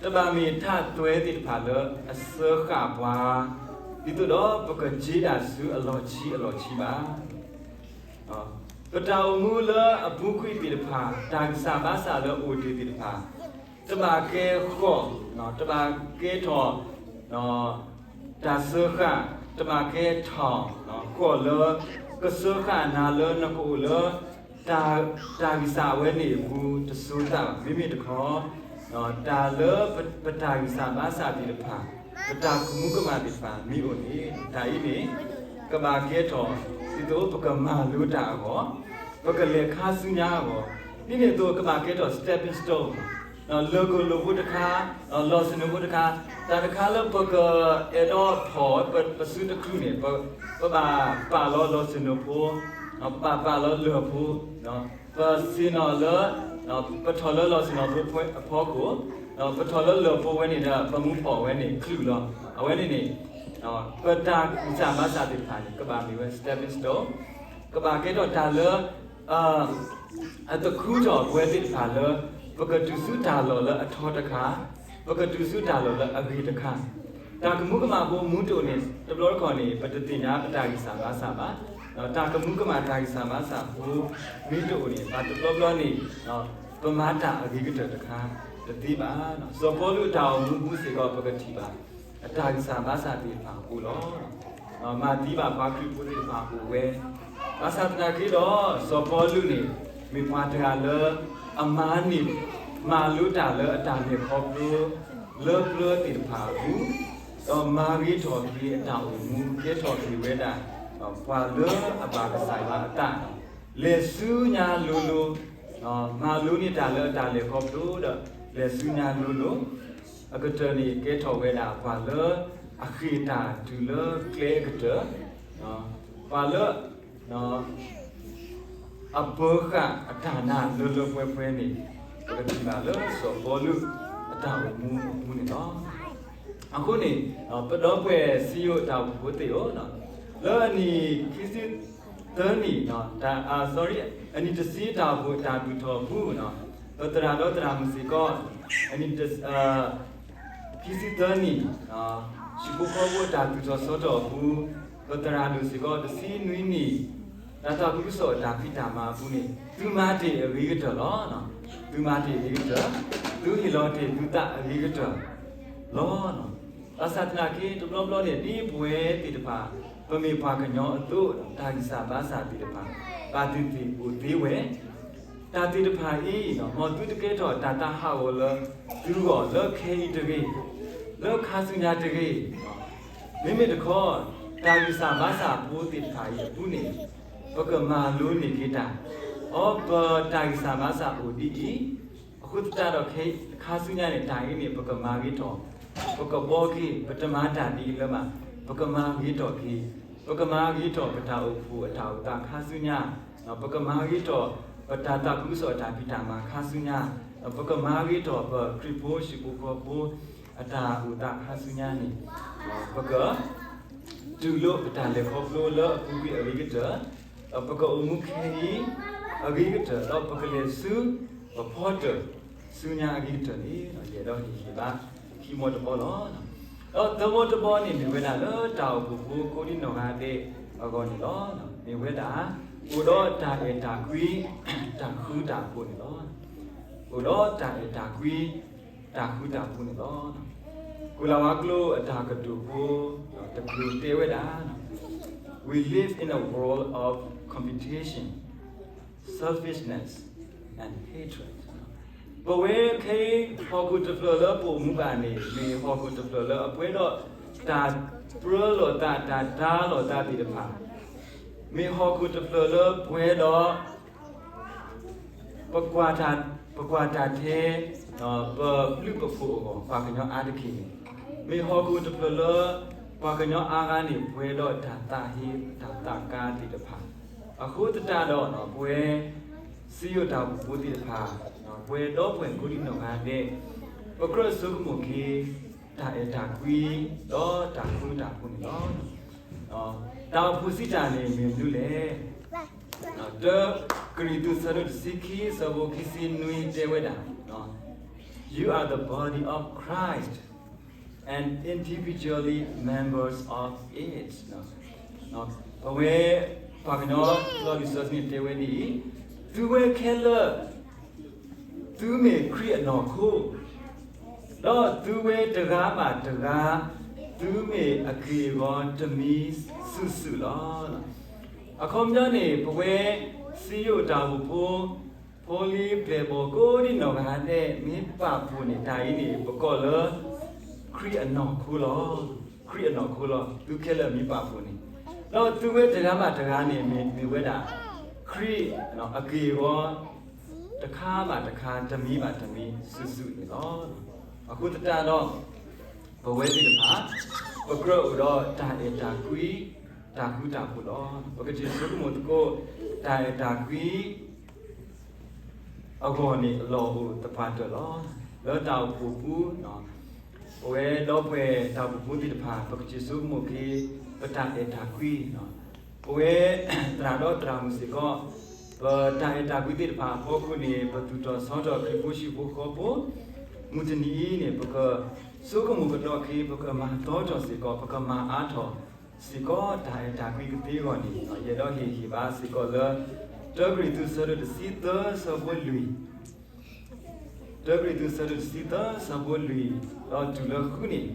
တဘၣ်မ့ၢ်ထးသွဲသ့ၣ်တဖၣ်လၢအစၢဃာ်ပှၤ ဒ်သိးဒီးပကက့ၤဒၣ်ဆူအလီၢ်ခံအလီၢ်ခံဘၣ်. ပတၢ်အိၣ်မူလၢအပူၤကွံာ်သ့ၣ်တဖၣ် တၢ်ဂံၢ်စၢ်ဘါစၢ်လၢအအိၣ်တ့ၢ်သ့ၣ်တဖၣ် တဘၣ်ကဲဃီၣ်, တဘၣ်ကဲထီၣ် တၢ်စၢဃာ်, တဘၣ်ကဲထီၣ် ဃီၣ်လၢ ကစၢဃာ်နၤလၢနကအိၣ်လၢ တၢ်ဂံၢ်စၢ်အဝဲန့ၣ်အပူၤတစိၤသးဘၣ်. မ့မ့ၢ်တခီ တၢ်လၢပတၢ်ဂံၢ်စၢ်ဘါစၢ်သ့ၣ်တဖၣ် ပတၢ်ကမူကမၣ်သ့ၣ်တဖၣ်မ့ၢ်အိၣ်န့ၣ် တၢ်အံၤန့ၣ် ကဘၣ်ကဲထီၣ် ဒ်သိးပကမၤလိတၢ်အဂီၢ်, ပကလဲၤခါဆူညါအဂီၢ်, ဒ်န့ၣ်အသိးကဘၣ်ကဲထီၣ် stepping stone လၢၢ်ကလိာ်ဖိတခါ, လီၢ်ဆ့ၣ်နီၤဖိတခါ, တၢ်တခါလၢပကအဲၣ်ဒိးဖီၣ် ပစုတချုးန့ၣ် ပဘၣ်ပာ်လီၤလီၢ်ဆ့ၣ်နီၤဖိ, ပဘၣ်ပာ်လီၤလၢၢ်ဖိ, ပဆ့ၣ်နီၤလၢ ပထီၣ်လၢလီၢ်ဆ့ၣ်နီၤဖိအဖီခိၣ်, ပထီၣ်လၢလၢၢ်ဖိဝဲန့ၣ်ဒီး ပမူဖီၣ်ဝဲန့ၣ် ချုးလီၤ. အဝဲန့ၣ်န့ၣ် ပတၢ်ဂံၢ်စၢ်ဘါစၢ်သ့ၣ်တဖၣ်န့ၣ် ကဘၣ်မ့ၢ်ဝဲ stepping stone, ကဘၣ်ကဲထီၣ်တၢ်လၢ အတခူထီၣ်ပဝဲသ့ၣ်တဖၣ်လၢ ပကတုၤဆူတၢ်လီၢ်လၢအထီတခါ, ပကတုၤဆူတၢ်လီၢ်လၢအဂ့ၤတခါ. တၢ်ကမူကမၣ်ဖိမ့ၢ်တအိၣ်န့ၣ် တဘျီတခီၣ်န့ၣ် ပတသ့ၣ်ညါပတၢ်ဂံၢ်စၢ်ဘါစၢ်ဘၣ်. တၢ်ကမူကမၣ်တၢ်ဂံၢ်စၢ်ဘါစၢ်ဖိမ့ၢ်တအိၣ်န့ၣ် ဘၣ်တဘျီဘျီန့ၣ် ပမၤတၢ်အဂ့ၤကတၢၢ်တခါတသ့ဘၣ်. စီၤပီလူးအတၢ်အိၣ်မူပူၤစ့ၢ်ကီး ပကထံၣ်ဘၣ် အတၢ်ဂံၢ်စၢ်ဘါစၢ်သ့ၣ်တဖၣ်အဃိလီၤ. မၤသံဘၣ်ပှၤခရံာ်ဖိသ့ၣ်တဖၣ်အအိၣ်ဝဲ, ဘၣ်ဆၣ်သနာ်က့ဒီး စီၤပီလူးန့ၣ် မ့ၢ်ပှၤတဂၤလၢ အမၤန့ၢ် မၤလိတၢ်လၢအတၢ်လဲၤခီဖျိ လၢပျၢၤသ့ၣ်တဖၣ်အပူၤ, ဒီးမၤဂ့ၤထီၣ်က့ၤအတၢ်အိၣ်မူ ကဲထီၣ်က့ၤဝဲဒၣ် ပှၤလၢအဘၣ်ကစၢ်ယွၤအသး, လဲၤဆူညါလိၤလိၤ, မၤလိန့ၢ်တၢ်လၢအတၢ်လဲၤခီဖျိဒီး လဲၤဆူညါလိၤလိၤ, အကတၢၢ်န့ၣ်ကဲထီၣ်ဝဲဒၣ်ပှၤလၢအဃ့ၢ်တၢ်တုၤလၢကျဲအကတၢၢ်, ပှၤလၢ အပၢၤဃာ်အတၢ်နာ်လၢလၢပှဲၤပှဲၤန့ၣ် ပကထံၣ်ဘၣ်လၢစီၤပီလူးအတၢ်အိၣ်မူအပူၤန့ၣ်လီၤ. အဃိန့ၣ် ပဒီပုၢ်ဝဲၢ်စံယိၣ်တၢ်အိၣ်ဖှိၣ်ဖိသ့ၣ်ဧၢ, လၢအနံၣ်ခံဆံသၢနံၣ်, တၢ်, sorry, အနံၣ်တဆံတၢ်အိၣ်ဖှိၣ်တၢ်ဘူၣ်ထီၣ်အပူၤ, ပသရၣ်ဒီးသရၣ်မုၣ်စ့ၢ်ကီး အနံၣ်တဆံ ခံဆံသၢနံၣ်, ဟံၣ်ဖိဃီဖိအတၢ်သူၣ်ထီၣ်စီထီၣ်အပူၤ, ပသရၣ်ဒိၣ်စ့ၢ်ကီးတဆံနွံနံၣ်, တၢ်သးခုကစီၣ်အတၢ်ဖံးတၢ်မၤအပူၤန့ၣ် သုမၤတ့ၢ်အဂ့ၤကတၢၢ်လီၤ. သုမၤတ့ၢ်အဂ့ၤကတၢၢ်, သုဟ့ၣ်လီၤတ့ၢ်သုသးအဂ့ၤကတၢၢ်လီၤ. ဘၣ်ဆၣ်သနာ်က့ တဘျီဘျီန့ၣ် ဒ်ပဝဲသ့ၣ်တဖၣ် ပမ့ၢ်ပှၤကညီအသိး တၢ်ဂံၢ်စၢ်ဘါစၢ်သ့ၣ်တဖၣ် ဘၣ်သ့ၣ်သ့ၣ်အိၣ်သ့ဝဲ တၢ်သ့ၣ်တဖၣ်အံၤ မ်သုတကဲထီၣ်တၢ်သးဟးဂီၤလၢသုဂီၢ် လၢခဲအံၤတဂ့ၤ, လၢခါဆူညါတဂ့ၤ, မ့မ့ၢ်တခီ တၢ်ဂံၢ်စၢ်ဘါစၢ်ဖိသ့ၣ်တဖၣ်အံၤအပူၤန့ၣ် ပကမၤလိန့ၢ်က့ၤတၢ်, အီ ပတၢ်ဂံၢ်စၢ်ဘါစၢ်အိၣ်ဒ်အံၤ, အဃိသတးဒီး ခါဆူညါန့ၣ် တၢ်အံၤန့ၣ် ပကမၤဂ့ၤထီၣ်, ပကဘှီက့ၤ, ပတမၤတၢ်ဒ်အံၤလၢၤဘၣ်, ပကမၤဂ့ၤထီၣ်က့ၤ, ပကမၤဂ့ၤထီၣ်ပတၢ်အိၣ်ဖှိၣ်အတၢ်အိၣ်သးခါဆူညါ, ပကမၤဂ့ၤထီၣ်ပတၢ်သးခုကစီၣ်အတၢ်ဖံးတၢ်မၤခါဆူညါ, ပကမၤဂ့ၤထီၣ်ပခရံာ်ဖိဟံၣ်ဖိဃီဖိအတၢ်အိၣ်သးခါဆူညါန့ၣ်, ပက တူၢ်လိာ်ပတၢ်လဲၤခီဖျိလၢအပူၤကွံာ်အဂ့ၤကတၢၢ်, ဒီးပကအိၣ်မူခဲအံၤအဂ့ၤကတၢၢ်, ဒီးပကလဲၤဆူပဖီတၢၣ်ဆူညါအဂ့ၤကတၢၢ်န့ၣ် ယအဲၣ်ဒိးဟ့ၣ်ဂံၢ်ဘါခံဘီတဘီလီၤ. ဒီးသၢဘီတဘီန့ၣ် မ့ၢ်ဝဲဒၣ်လၢတၢ်အိၣ်ဖှိၣ်ဖိကိးဒံနီၢ်ဂၤဒဲးအဂီၢ်န့ၣ်လီၤ. မ့ၢ်ဝဲဒၣ် အိၣ်ဒီးတၢ်အဲၣ်တၢ်ကွံ တၢ်ဃူတၢ်ဖိးန့ၣ်လီၤ. အိၣ်ဒီးတၢ်အဲၣ်တၢ်ကွံ တၢ်ဃူတၢ်ဖိးန့ၣ်လီၤ. ကိၤလၤဝါကျိာ်အတၢ်ကတိၤဖိတကျိၤတဲဝဲဒၣ်, We live in a world of competition, selfishness, and hatred. ပဝဲခဲအံၤ ဟီၣ်ခိၣ်တဖျၢၣ်လၢပအိၣ်မူဘၣ်န့ၣ် မ့ၢ်ဟီၣ်ခိၣ်တဖျၢၣ်လၢအပှဲၤဒီးတၢ်ပြၢလိာ်သး တၢ်တာ်လိာ်သးသ့ၣ်တဖၣ်, မ့ၢ်ဟီၣ်ခိၣ်တဖျၢၣ်လၢပှဲၤဒီး ပကွၢ်တၢ်, ပကွၢ်တၢ်ထဲ ပဘျုးပဖှိၣ်အဂီၢ် ပှၤကညီအါတက့ၢ်န့ၣ်, မ့ၢ်ဟီၣ်ခိၣ်တဖျၢၣ်လၢ ပှၤကညီအါဂၤန့ၣ် ပှဲၤဒီးတၢ်သးဟ့ တၢ်သးကါသ့ၣ်တဖၣ်, အဃိသတးဒီး ပဝဲစံယိၣ်တၢ်အိၣ်ဖှိၣ်ဖိသ့ၣ်တဖၣ်, ပဝဲဒီပုၢ်ဝဲၢ်ကိးဒံနီၢ်ဂၤဒဲး, ပကြၢးဆိကမိၣ်က့ၤ တၢ်အဲၣ်တၢ်ကွံ ဒီးတၢ်ဃူတၢ်ဖိးန့ၣ်လီၤ. တၢ်အိၣ်ဖှိၣ်စံးတၢ်န့ၣ်မ့ၢ်မနုၤလဲၣ်. တၢ ကရံၣ်သူး ဆၢဒိၣ်တဆံခံ ဆၢဖိခံဆံနွံတဲဝဲဒၣ်, You are the body of Christ and individually members of it. ပဝဲ ပှၤကညီလီၢ်လံာ်စီဆှံန့ၣ်တဲဝဲဒ်အံၤ, သုဝဲခဲလၢာ် သုမ့ၢ်ခရံာ်အနီၢ်ခိ, ဒီးသုဝဲတဂၤဘၣ်တဂၤ သုမ့ၢ်အက့ၢ်အဂီၤတမံၤစုာ်စုာ်လီၤ. အခီပညီန့ၣ် ပဝဲစံယိၣ်တၢ်အိၣ်ဖှိၣ်ဖိ ဖိလံၤပျဲၢ်ဘီၣ်ကိးဒံနီၢ်ဂၤဒဲး မ့ၢ်ပာ်ဖှိၣ်န့ၣ် တၢ်အံၤန့ၣ် ပကိးလၢ ခရံာ်အနီၢ်ခိလီၤ. ခရံာ်အနီၢ်ခိလီၤ. သုခဲလၢာ်မ့ၢ်ပာ်ဖှိၣ်န့ၣ်, ဒီးသုဝဲတဂၤဘၣ်တဂၤန့ၣ် မ့ၢ်မ့ၢ်ဝဲဒၣ် ခရံာ်အက့ၢ်အဂီၤ တခါဘၣ်တခါ တမံၤဘၣ်တမံၤစုာ်စုာ်န့ၣ်လီၤ. အဃိသတးဒီး ပဝဲသ့ၣ်တဖၣ် ပကြၢးအိၣ်ဒီးတၢ်အဲၣ်တၢ်ကွံ တၢ်ဃူတၢ်ဖိးလီၤ. ပကစံးဆိကမိၣ်သကိး တၢ်အဲၣ်တၢ်ကွံ အဂီၢ်န့ၣ် အလီၢ်အိၣ်သပှၢ်တၢၢ်လီၤ. လၢတၢ်အိၣ်ဖှိၣ်ပူၤ ပဝဲဒီပုၢ်ဝဲၢ်တၢ်အိၣ်ဖှိၣ်ဖိသ့ၣ်တဖၣ် ပကစံးဆိကမိၣ်က့ၤ ပတၢ်အဲၣ်တၢ်ကွံ, ပဝဲသရၣ်ဒီးသရၣ်မုၣ်စ့ၢ်ကီး ပတၢ်အဲၣ်တၢ်ကွံသ့ၣ်တဖၣ်အဖီခိၣ်န့ၣ် ပသူၣ်ထီၣ်ဆီထီၣ်ခရံာ်ဖိဟံၣ်ဖိဃီဖိ, မုၢ်တနံၤအံၤန့ၣ် ပကဆိကမိၣ်ကဒီးက့ၤ ပကမၤသီထီၣ်စ့ၢ်ကီး ပကမၤအါထီၣ်စ့ၢ်ကီး တၢ်အဲၣ်တၢ်ကွံကသ့အဂီၢ်န့ၣ် ယအဲၣ်ဒိးဟ့ၣ်ဂံၢ်ဘါစ့ၢ်ကီးလၢ တၢကရံၣ်သူး ဆၢဒိၣ်တဆံသၢ ဆၢဖိလွံၢ်, တၢကရံၣ်သူး ဆၢဒိၣ်တဆံသၢ ဆၢဖိလွံၢ် ဒီးတုၤလၢဃုန့ၣ်,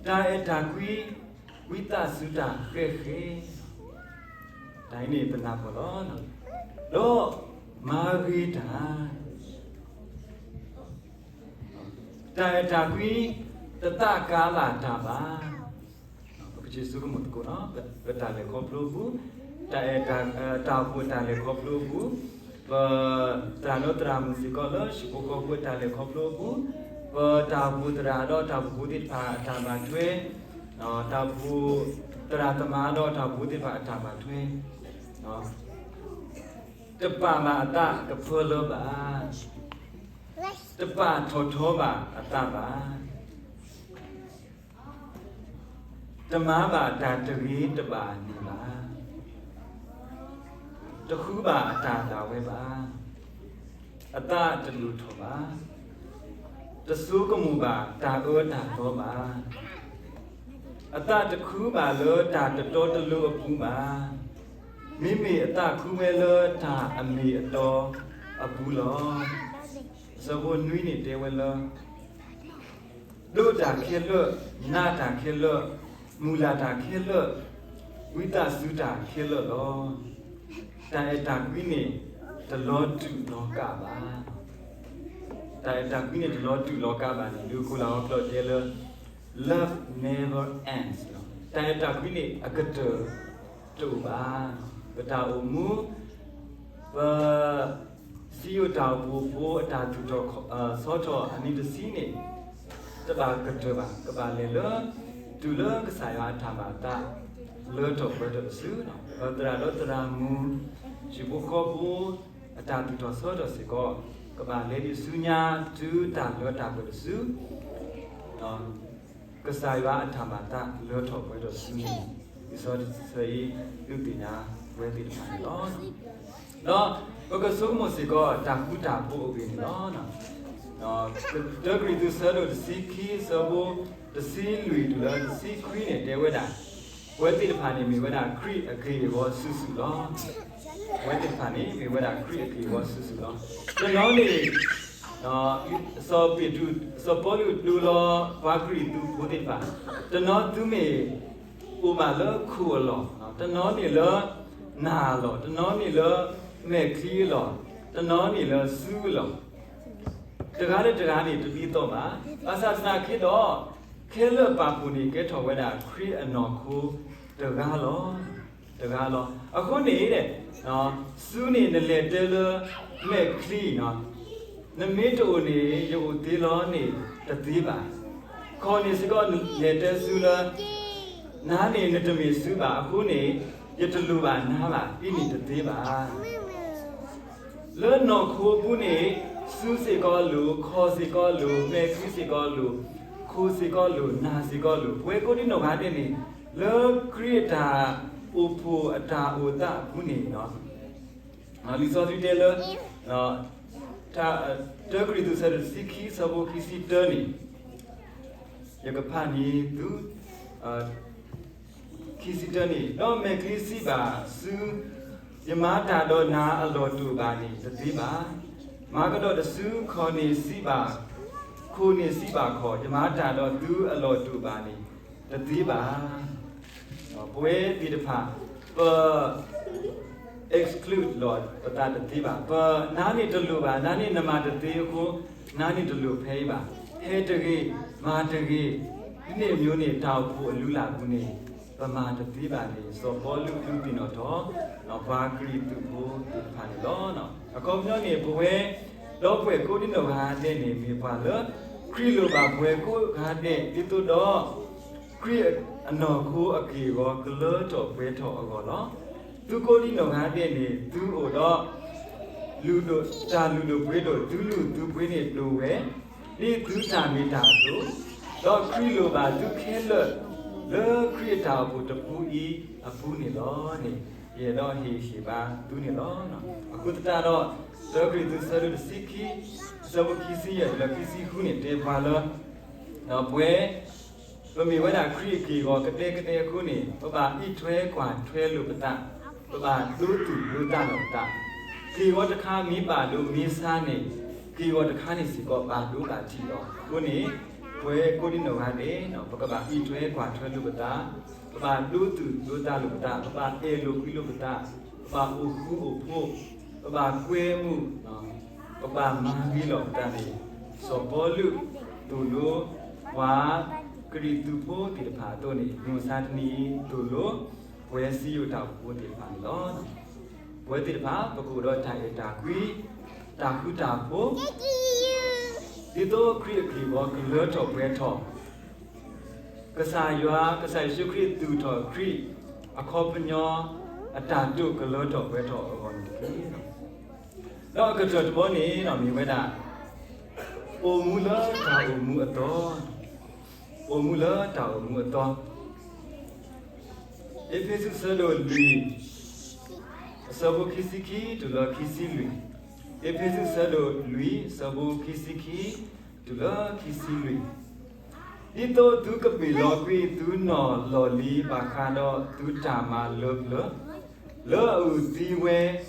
တၢ်အဲၣ်တၢ်ကွံ ဝံသးစူၤတၢ်ဃဲဃဲ, တၢ်အံၤန့ၣ်ပနၢ်ပၢၢ်လီၤ, ဒီးမၤဂ့ၤတၢ် တၢ်အဲၣ်တၢ်ကွံ တသးကါဘၣ်တၢ်ဘၣ်. ပကစံးဆိကမိၣ်သကိး ပတၢ်လဲၤခီဖျိအပူၤ, တၢ်အဲၣ်တၢ် တၢ်အိၣ်ဖှိၣ်တၢ်လဲၤခီဖျိအပူၤ, ပသရၣ်ဒီးသရၣ်မုၣ်စ့ၢ်ကီးလၢဟံၣ်ဖိဃီဖိတၢ်လဲၤခီဖျိအပူၤ, ပတၢ်အိၣ်ဖှိၣ်သရၣ်ဒီးတၢ်အိၣ်ဖှိၣ်ဖိသ့ၣ်တဖၣ်အတၢ်ဘၣ်ထွဲ, တၢ်အိၣ်ဖှိၣ်သရၣ်သမါဒီးတၢ်အိၣ်ဖှိၣ်ဖိသ့ၣ်တဖၣ်အတၢ်ဘၣ်ထွဲ တပာ်ဘၣ်အသးတဖၢလၢဘၣ်, တပာ်ထီၣ်ထီဘၣ်အသးဘၣ်, တမၤဘၣ်တၢ်တဂ့ၤတဘၣ်န့ၣ်ဘၣ်, တဃုဘၣ်အတၢ်ဒၣ်ဝဲဘၣ်, အသးတဒိၣ်ထီၣ်ဘၣ်, တဆိကမိၣ်ဘၣ်တၢ်အၢတၢ်သီဘၣ်, အသးတခူဘၣ်လၢတၢ်တတီတလိၤအပူၤဘၣ်, မ့မ့ၢ်အသးခူဝဲလၢတၢ်အမ့ၢ်အတီအပူၤလီၤ. ဆၢဖိနွံန့ၣ်တဲဝဲလၢ ဒိးတၢ်ခဲလၢာ်, နးတၢ်ခဲလၢာ်, မုၢ်လၢ်တၢ်ခဲလၢာ်, ဝံသးစူၤတၢ်ခဲလၢာ်လီၤ. တၢ်အဲၣ်တၢ်ကွံန့ၣ် တလီၤတူာ်လီၤကာ်ဘၣ်. တၢ်အဲၣ်တၢ်ကွံန့ၣ် တလီၤတူာ်လီၤကာ်ဘၣ်န့ၣ် ဒုးခိၣ်လၢဟီကျိာ်တဲလၢ love never ends လီၤ. တၢ်အဲၣ်တၢ်ကွံန့ၣ် အကတၢၢ်တအိၣ်ဘၣ်. ပတၢ်အိၣ်မူ ပ စံယိၣ်တၢ်အိၣ်ဖှိၣ်ဖိအတၢ်သူၣ်ထီၣ် ဆီထီၣ်အနံၤတဆံန့ၣ် တဘၣ်ကတၢၢ်ဘၣ်, ကဘၣ်လဲၤလၢ တုၤလၢကစၢ်ယွၤအတၢ်မၤအသး လၢထီၣ်ပှဲၤထီၣ်တစု, ဒီးသရၣ်ဒီးသရၣ်မုၣ် ဟံၣ်ဖိဃီဖိ အတၢ်သူၣ်ထီၣ်ဆီထီၣ်စ့ၢ်ကီး ကဘၣ်လဲၤဒံးဆူညါ တုၤတၢ်လၢတၢ်ပှဲၤတစု ကစၢ်ယွၤအတၢ်မၤအသးလၢထီၣ်ပှဲၤထီၣ်ဆူန့ၣ် လံာ်စီဆှံအံၤ ဒုးသ့ၣ်ညါပဝဲသ့ၣ်တဖၣ်န့ၣ်လီၤ. ဒီးပကဆိကမိၣ်စ့ၢ်ကီး တၢ်ဃူတၢ်ဖိးအဂ့ၢ်န့ၣ်လီၤ. တၢကရံၣ်သူး ဆၢဒိၣ်တဆံခံ ဆၢဖိ တဆံလွံၢ်တုၤလၢတဆံခွံန့ၣ် တဲဝဲဒၣ်, ပဝဲသ့ၣ်တဖၣ်န့ၣ် မ့ၢ်ဝဲဒၣ်ခရံာ်အက့ၢ်အဂီၤစုာ်စုာ်လီၤ. ပဝဲသ့ၣ်တဖၣ်န့ၣ် မ့ၢ်ဝဲဒၣ်ခရံာ်အက့ၢ်အဂီၤစုာ်စုာ်လီၤ. တနီၤန့ၣ် စီၤပ့းတရူး စီၤပီလူးဒိလီၤပှၤကရံၣ်သူးဖိသ့ၣ်တဖၣ်, တနီၤသုမ့ၢ်အိၣ်ဘၣ်လၢခိၣ်အလီၢ်, တနီၤန့ၣ်လၢနၢ်အလီၢ်, တနီၤန့ၣ်လၢမဲာ်ချံအလီၢ်, တနီၤန့ၣ်လၢစုအလီၢ်, တဂၤလၢတဂၤန့ၣ်တဒ်သိးဘၣ်. ဘၣ်ဆၣ်သနာ်က့ဒီး ခဲလၢာ်ပာ်ဖှိၣ်န့ၣ် ကဲထီၣ်ဝဲဒၣ်ခရံာ်အနီၢ်ခိတဂၤလီၤ. တဂၤလီၤ. အဃိန့ၣ် စုန့ၣ်နလဲၤတဲလၢ မဲာ်ချံနီၤ, နမ့ၢ်တအိၣ်န့ၣ် ယအိၣ်သ့လီၤန့ၣ် တသ့ဘၣ်. ခီၣ်န့ၣ်စ့ၢ်ကီး နလဲၤတဲစုလၢ နၤန့ၣ်နတမ့ၢ်စုဘၣ်, အဃိန့ၣ် ယတလိၣ်ဘၣ်နၤဘၣ် အံၤန့ၣ်တသ့ဘၣ်. လၢနီၢ်ခိအပူၤန့ၣ် စုစ့ၢ်ကီးအလိၤ, ခီၣ်စ့ၢ်ကီးအလိၤ, မဲာ်ချံစ့ၢ်ကီးအလိၤ, ခ ထိၣ်စ့ၢ်ကီးလိာ် နၢ်စ့ၢ်ကီးလိာ် ပဝဲကိးဒံနီၢ်ဂၤဒဲးန့ၣ် လၢခရံာ်အတၢ်အိၣ်ဖှိၣ်အတၢ်အိၣ်သးအပူၤန့ၣ် လံာ်စီဆှံတဲလၢ တၢကရံၣ်သူး ဆၢဒိၣ်တဆံခံ ဆၢဖိခံဆံတၢန့ၣ် ယကဖးန့ၢ်သု ခံဆံတၢန့ၣ်, ဒီးမဲာ်ချံစံးဘၣ်စု, ယမၤတၢ်ဒီးနၤအလီၢ်တအိၣ်ဘၣ်န့ၣ် တသ့ဘၣ်. မၤကဒီးတစု, ခီၣ်န့ၢ်စံးဘၣ်, ခိၣ်န့ၢ်စံးဘၣ်ခီၣ်, ယမၤတၢ်ဒီးသုအလီၢ်တအိၣ်ဘၣ်န့ၣ် တသ့ဘၣ်. ပဝဲသ့ၣ်တဖၣ် ပ exclude လီၤပသးတသ့ဘၣ်. ပနၤန့ၣ်တလိၣ်ဘၣ်, နၤန့ၣ်နမၤတသ့အဃိ, နၤန့ၣ်တလိၣ်ဖဲအံၤဘၣ်. ဟဲတဂ့ၤ, မၤတဂ့ၤ, ဒ်န့ၣ်အမျိုးန့ၣ် တၢ်အိၣ်ဖှိၣ်အလုၢ်အလၢ်ပူၤန့ၣ် ပမၤတသ့ဘၣ်န့ၣ် စီၤပီလူးဒုးသ့ၣ်နီၣ်ထီၣ် ပှၤကရံၣ်သူးဖိသ့ၣ်တဖၣ်န့ၣ်လီၤ. အခီပညီန့ၣ် ပဝဲ ဒီပုၢ်ဝဲၢ်ကိးဒံနီၢ်ဂၤဒဲးန့ၣ် မ့ၢ်ပှၤလၢ ခရံာ်လိၣ်ဘၣ်ပှၤကိးဂၤဒဲး ဒ်သိးဒီး ခရံာ်အနီၢ်ခိအက့ၢ်အဂီၤ ကလၢထီၣ်ပှဲၤထီၣ်အဂီၢ်လီၤ. သုကိးဒံနီၢ်ဂၤဒဲးန့ၣ် သုအိၣ်ဒီး လုၢ်ဒိၣ် တၢ်လုၢ်ဒိၣ်ပှ့ၤဒိၣ် သုလုၢ်သုပှ့ၤန့ၣ်ဒိၣ်ဝဲ ဒ်သုတၢ်မ့ၢ်တၢ်အသိး, ဒီးခရံာ်လိၣ်ဘၣ်သုခဲလၢာ် လၢခရံာ်အတၢ်အိၣ်ဖှိၣ်တပူအံၤအပူၤန့ၣ်လီၤန့ၣ် ယအဲၣ်ဒိးဟ့ၣ်ဟ့ၣ်ဘါသုန့ၣ်လီၤ. အဃိသတးဒီး တၢကရံၣ်သူး ဆၢဒိၣ်တဆံခံ ဆၢဖိခံဆံယဲၢ်တုၤလၢခံဆံဃုန့ၣ် တဲပှၤလၢ ပဝဲ ပမ့ၢ်ဝဲဒၣ်ခရံာ်အက့ၢ်အဂီၤကဒဲကဒဲအဃိန့ၣ် ပဘၣ်အံးထွဲကွၢ်ထွဲလိာ်ပသး, ပဘၣ်ဒိသူၣ်ဒိသးလိာ်ပသး, က့ၢ်ဂီၤတခါမ့ၢ်ဘၣ်ဒိမ့ၢ်ဆါန့ၣ် က့ၢ်ဂီၤတခါန့ၣ်စ့ၢ်ကီးဘၣ်ဒိဘၣ်ထံးလီၤ. အဃိန့ၣ် ပဝဲကိးဒံနီၢ်ဂၤဒဲး ပကဘၣ်အံးထွဲကွၢ်ထွဲလိာ်ပသး, ပဘၣ်ဒိသူၣ်ဒိသးလိာ်ပသး, ပဘၣ်အဲၣ်လိာ်ကွံလိာ်ပသး, ပဘၣ်အိၣ်ဃူအိၣ်ဖိး, ပဘၣ်ကွဲမုာ် ပဘၣ်မၤဂ့ၤလီၤပသးန့ၣ် စီၤပီလူး သိၣ်လိ ပှၤကရံၣ်သူးဖိသ့ၣ်တဖၣ်အသိးန့ၣ် မုၢ်မဆါတနံၤအံၤ သိၣ်လိ ပဝဲစံယိၣ်တၢ်အိၣ်ဖှိၣ်ဖိသ့ၣ်တဖၣ်န့ၣ်လီၤ. ပဝဲသ့ၣ်တဖၣ် ပကအိၣ်ဒီးတၢ်အဲၣ်တၢ်ကွံ, တၢ်ဃူတၢ်ဖိး, ဒ်သိးခရံာ်အက့ၢ်အဂီၤကလၢထီၣ်ပှဲၤထီၣ် ကစၢ်ယွၤ ကစၢ်ယ့ၣ်ၡူးခရံာ်သူၣ်ထီၣ်ခရံာ် အခီပညီ အတၢ်တိာ်ကလၢထီၣ်ပှဲၤထီၣ်အဂီၢ်န့ၣ်တက့ၢ်. ဒီးအကတၢၢ်တဘီန့ၣ် မ့ၢ်ဝဲဒၣ် အိၣ်မူလၢတၢ်အိၣ်မူအသီ, အိၣ်မူလၢတၢ်အိၣ်မူအသီ, အ့းဖ့းစူး ဆၢဒိၣ်လွံၢ် အဆၢဖိခံဆံခံတုၤလၢခံဆံလွံၢ်, အ့းဖ့းစူး ဆၢဒိၣ်လွံၢ် အဆၢဖိခံဆံခံ တုၤလၢခံဆံလွံၢ်, ဒ်သိးသုကပ့ၤလီၤကွံာ်သုနီၢ်လီၢ်လံၤ ဘၣ်ဃးဒီးသုတၢ်မၤလၢပျၢၤ လၢအအုၣ်သံဝဲ ဒ်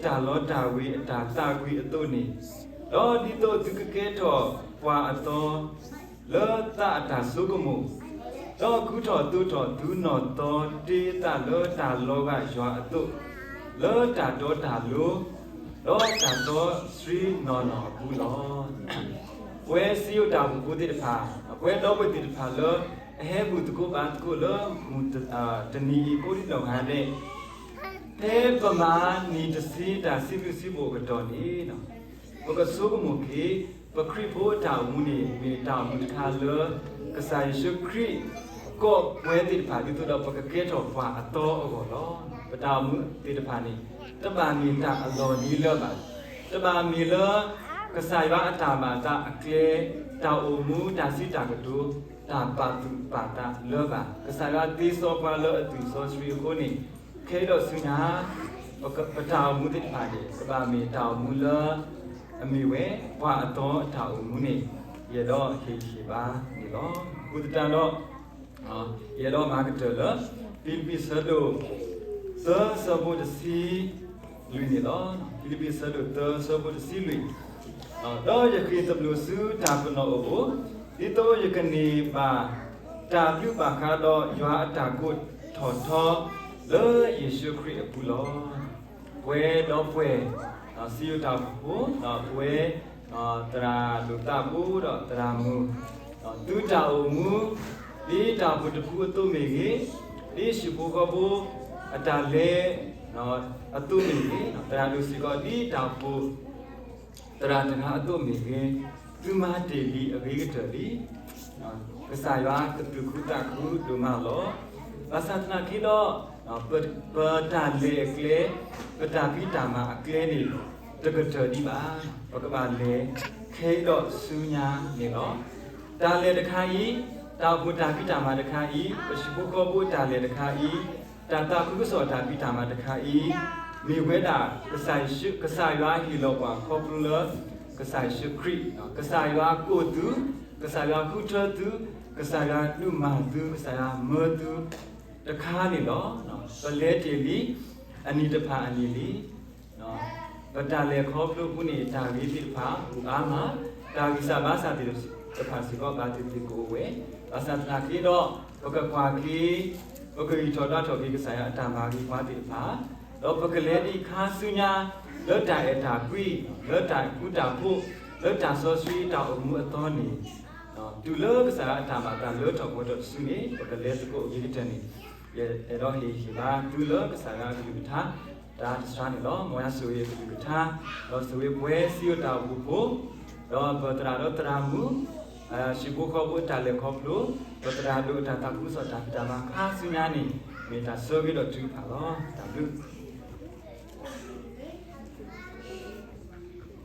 တၢ်လီတၢ်ဝ့ၤအတၢ်သးကွံအသိးန့ၣ်, ဒီးဒ်သိးသုကကဲထီၣ်ပှၤအသီ လၢသးအတၢ်ဆိကမိၣ်, ဒီးကူထီၣ်သိးထီၣ်သုနီၢ်သီတ့သးလၢတၢ်လီၤဂာ်ယွၤအသိး, လၢတၢ်တီတၢ်လိၤ, ဒီးတၢ်စီဆှံနီၢ်နီၢ်အပူၤလီၤ. ပဝဲစံယိၣ်တၢ်အိၣ်ဖှိၣ်ဖိသ့ၣ်တဖၣ်, ပဝဲဒီပုၢ်ဝဲၢ်သ့ၣ်တဖၣ်လၢ အဟဲဘူၣ်သကိးဘါသကိးလၢ မုၢ်တ တနံၤအံၤ ကိးဒံနီၢ်ဂၤဒဲး ဖဲပမၤနံၤတဆံတၢ်စံးဘျုးစံးဖှိၣ်အကတီၢ်န့ၣ်, ပကဆိကမိၣ်က့ၤ ပခရံာ်ဖိအတၢ်အိၣ်မူန့ၣ် မ့ၢ်တၢ်အိၣ်မူတခါလၢ ကစၢ်ယ့ၣ်ၡူးခရံာ် ကိးပဝဲသ့ၣ်တဖၣ်ဒ်သိးဒီးပကကဲထီၣ်ပှၤအသီအဂီၢ်လီၤ. ပတၢ်အိၣ်မူသ့ၣ်တဖၣ်န့ၣ် တဘၣ်မ့ၢ်တၢ်အလီၢ်လံလၢၤဘၣ်, တဘၣ်မ့ၢ်လၢ ကစၢ်ယွၤအတၢ်မၤအသးအကျဲ, တၢ်အိၣ်မူ တၢ်စံးတၢ်ကတိၤ, တၢ်ပာ်သူၣ်ပာ်သးလၢၤဘၣ်. ကစၢ်ယွၤသ့စီပှၤလၢအသွံၣ်စီဆှံအဃိန့ၣ်, ခဲအံၤဒီးဆူညါ ပတၢ်အိၣ်မူသ့ၣ်တဖၣ်န့ၣ် ကဘၣ်မ့ၢ်တၢ်အိၣ်မူလၢ အမ့ၢ်ဝဲ ပှၤအသီအတၢ်အိၣ်မူန့ၣ် ယအဲၣ်ဒိးဟ့ၣ်ဟ့ၣ်ဘါန့ၣ်လီၤ. အဃိသတးဒီး ယအဲၣ်ဒိးမၤကတၢၢ်လၢ ဖံလံးပံး ဆၢဒိၣ်သၢ ဆၢဖိတဆံလွံၢ်န့ၣ်လီၤ. ဖံလံးပံး ဆၢဒိၣ်သၢ ဆၢဖိတဆံလွံၢ်, ဒီးယဃ့ၢ်သဘျိးဆူတၢ်ပနီၣ်အအိၣ်, ဒ်သိးယကန့ၢ်ဘၣ် တၢ်ဘျုးဘၣ်ဃးဒီးယွၤအတၢ်ကိးထီၣ်ထီ လၢယ့ၣ်ၡူးခရံာ်အပူၤလီၤ. ပဝဲဒီပုၢ်ဝဲၢ် စံယိၣ်တၢ်အိၣ်ဖှိၣ်ဖိ ဒီးပဝဲ သရၣ်ဒိၣ်သးဘိဒီးသရၣ်မုၣ် သုတၢ်အိၣ်မူ ဒ်တၢ်အိၣ်ဖှိၣ်တဖုအသိးမ့ၢ်ဂ့ၤ, ဒ်ဟံၣ်ဖိဃီဖိအတၢ်လဲၤအသိးမ့ၢ်ဂ့ၤ, သရၣ်ဒိၣ်စ့ၢ်ကီး ဒ်တၢ်အိၣ်ဖှိၣ် သရၣ်တဂၤအသိးမ့ၢ်ဂ့ၤ, သုမၤတ့ၢ်လံအဂ့ၤကတၢၢ်လံ. ကစၢ်ယွၤကသူၣ်ခုသးခုဒိၣ်မးလီၤ. ဘၣ်ဆၣ်သနာ်က့ဒီး ပ ပတၢ်လဲၤအကျဲ, ပတၢ်ဖံးတၢ်မၤအကျဲန့ၣ် တကတၢၢ်ဒံးဘၣ်. ပကဘၣ်လဲၤခဲအံၤဒီးဆူညါန့ၣ်လီၤ. တၢ်လဲၤတခါအံၤ, တၢ်အိၣ်ဖှိၣ်တၢ်ဖံးတၢ်မၤတခါအံၤ, ပဟံၣ်ဖိဃီဖိတၢ်လဲၤတခါအံၤ, တၢ်သးခုကစီၣ်တၢ်ဖံးတၢ်မၤတခါအံၤ, မ့ၢ်ဝဲဒၣ် ကစၢ်ယွၤဟ့ၣ်လီၤပှၤခီဖျိလၢ ကစၢ်ယ့ၣ်ၡူးခရံာ်, ကစၢ်ယွၤကိးသု, ကစၢ်ယွၤဃုထၢသု, ကစၢ်ယွၤဒုးမၤသု, ကစၢ်ယွၤမၢသု တခါန့ၣ်လီၤ. ပလဲၤတ့ၢ်လံ, အနံၣ်တဖၣ်အနံၣ်လံ. ပတၢ်လဲၤခီဖျိအပူၤန့ၣ် တၢ်ဂ့ၤသ့ၣ်တဖၣ်အိၣ်အါမး, တၢ်ဂံၢ်စၢ်ဘါစၢ်သ့ၣ်တဖၣ်စ့ၢ်ကီး ဘၣ်သ့ၣ်သ့ၣ်ကအိၣ်ဝဲ, ဘၣ်ဆၣ်သနာ်က့ဒီး ပကကွၢ်က့ၤ, ပကဂံၢ်ထီၣ်ဒွးထီၣ်က့ၤကစၢ်ယွၤအတၢ်မၤဂ့ၤပှၤသ့ၣ်တဖၣ်, ဒီးပကလဲၤဒံးခါဆူညါ လၢတၢ်အဲၣ်တၢ်ကွံ, လၢတၢ်ဃူတၢ်ဖိး, လၢတၢ်စီဆှံတၢ်အိၣ်မူအသီန့ၣ်, တုၤလၢကစၢ်ယွၤအတၢ်မၤအသးလၢထီၣ်ပှဲၤထီၣ်တစုန့ၣ် ပကလဲၤသကိးအဂ့ၤကတၢၢ်န့ၣ်, ယအဲၣ်ဒိးဟ့ၣ်ဂံၢ်ဟ့ၣ်ဘါသုလၢကစၢ်ယွၤအကလုၢ်ကထါ တၢ်တစှၤန့ၣ်လီၤ. မ်ယွၤဆိၣ်ဂ့ၤအကလုၢ်ကထါ, ဒီးဆိၣ်ဂ့ၤပှၤစံယိၣ်တၢ်အိၣ်ဖှိၣ်ဖိ, ဒီးပသရၣ်ဒီးသရၣ်မုၣ်, ဟံၣ်ဖိဃီဖိအတၢ်လဲၤခီဖျိ, ပသရၣ်ဒိၣ်အတၢ်သးခုကစီၣ်တၢ်ဖံးတၢ်မၤခါဆူညါန့ၣ်, မ့ၢ်တၢ်ဆၢဂ့ၤဒီးထုကဖၣ်လီၤ. တၢ်ဘျုး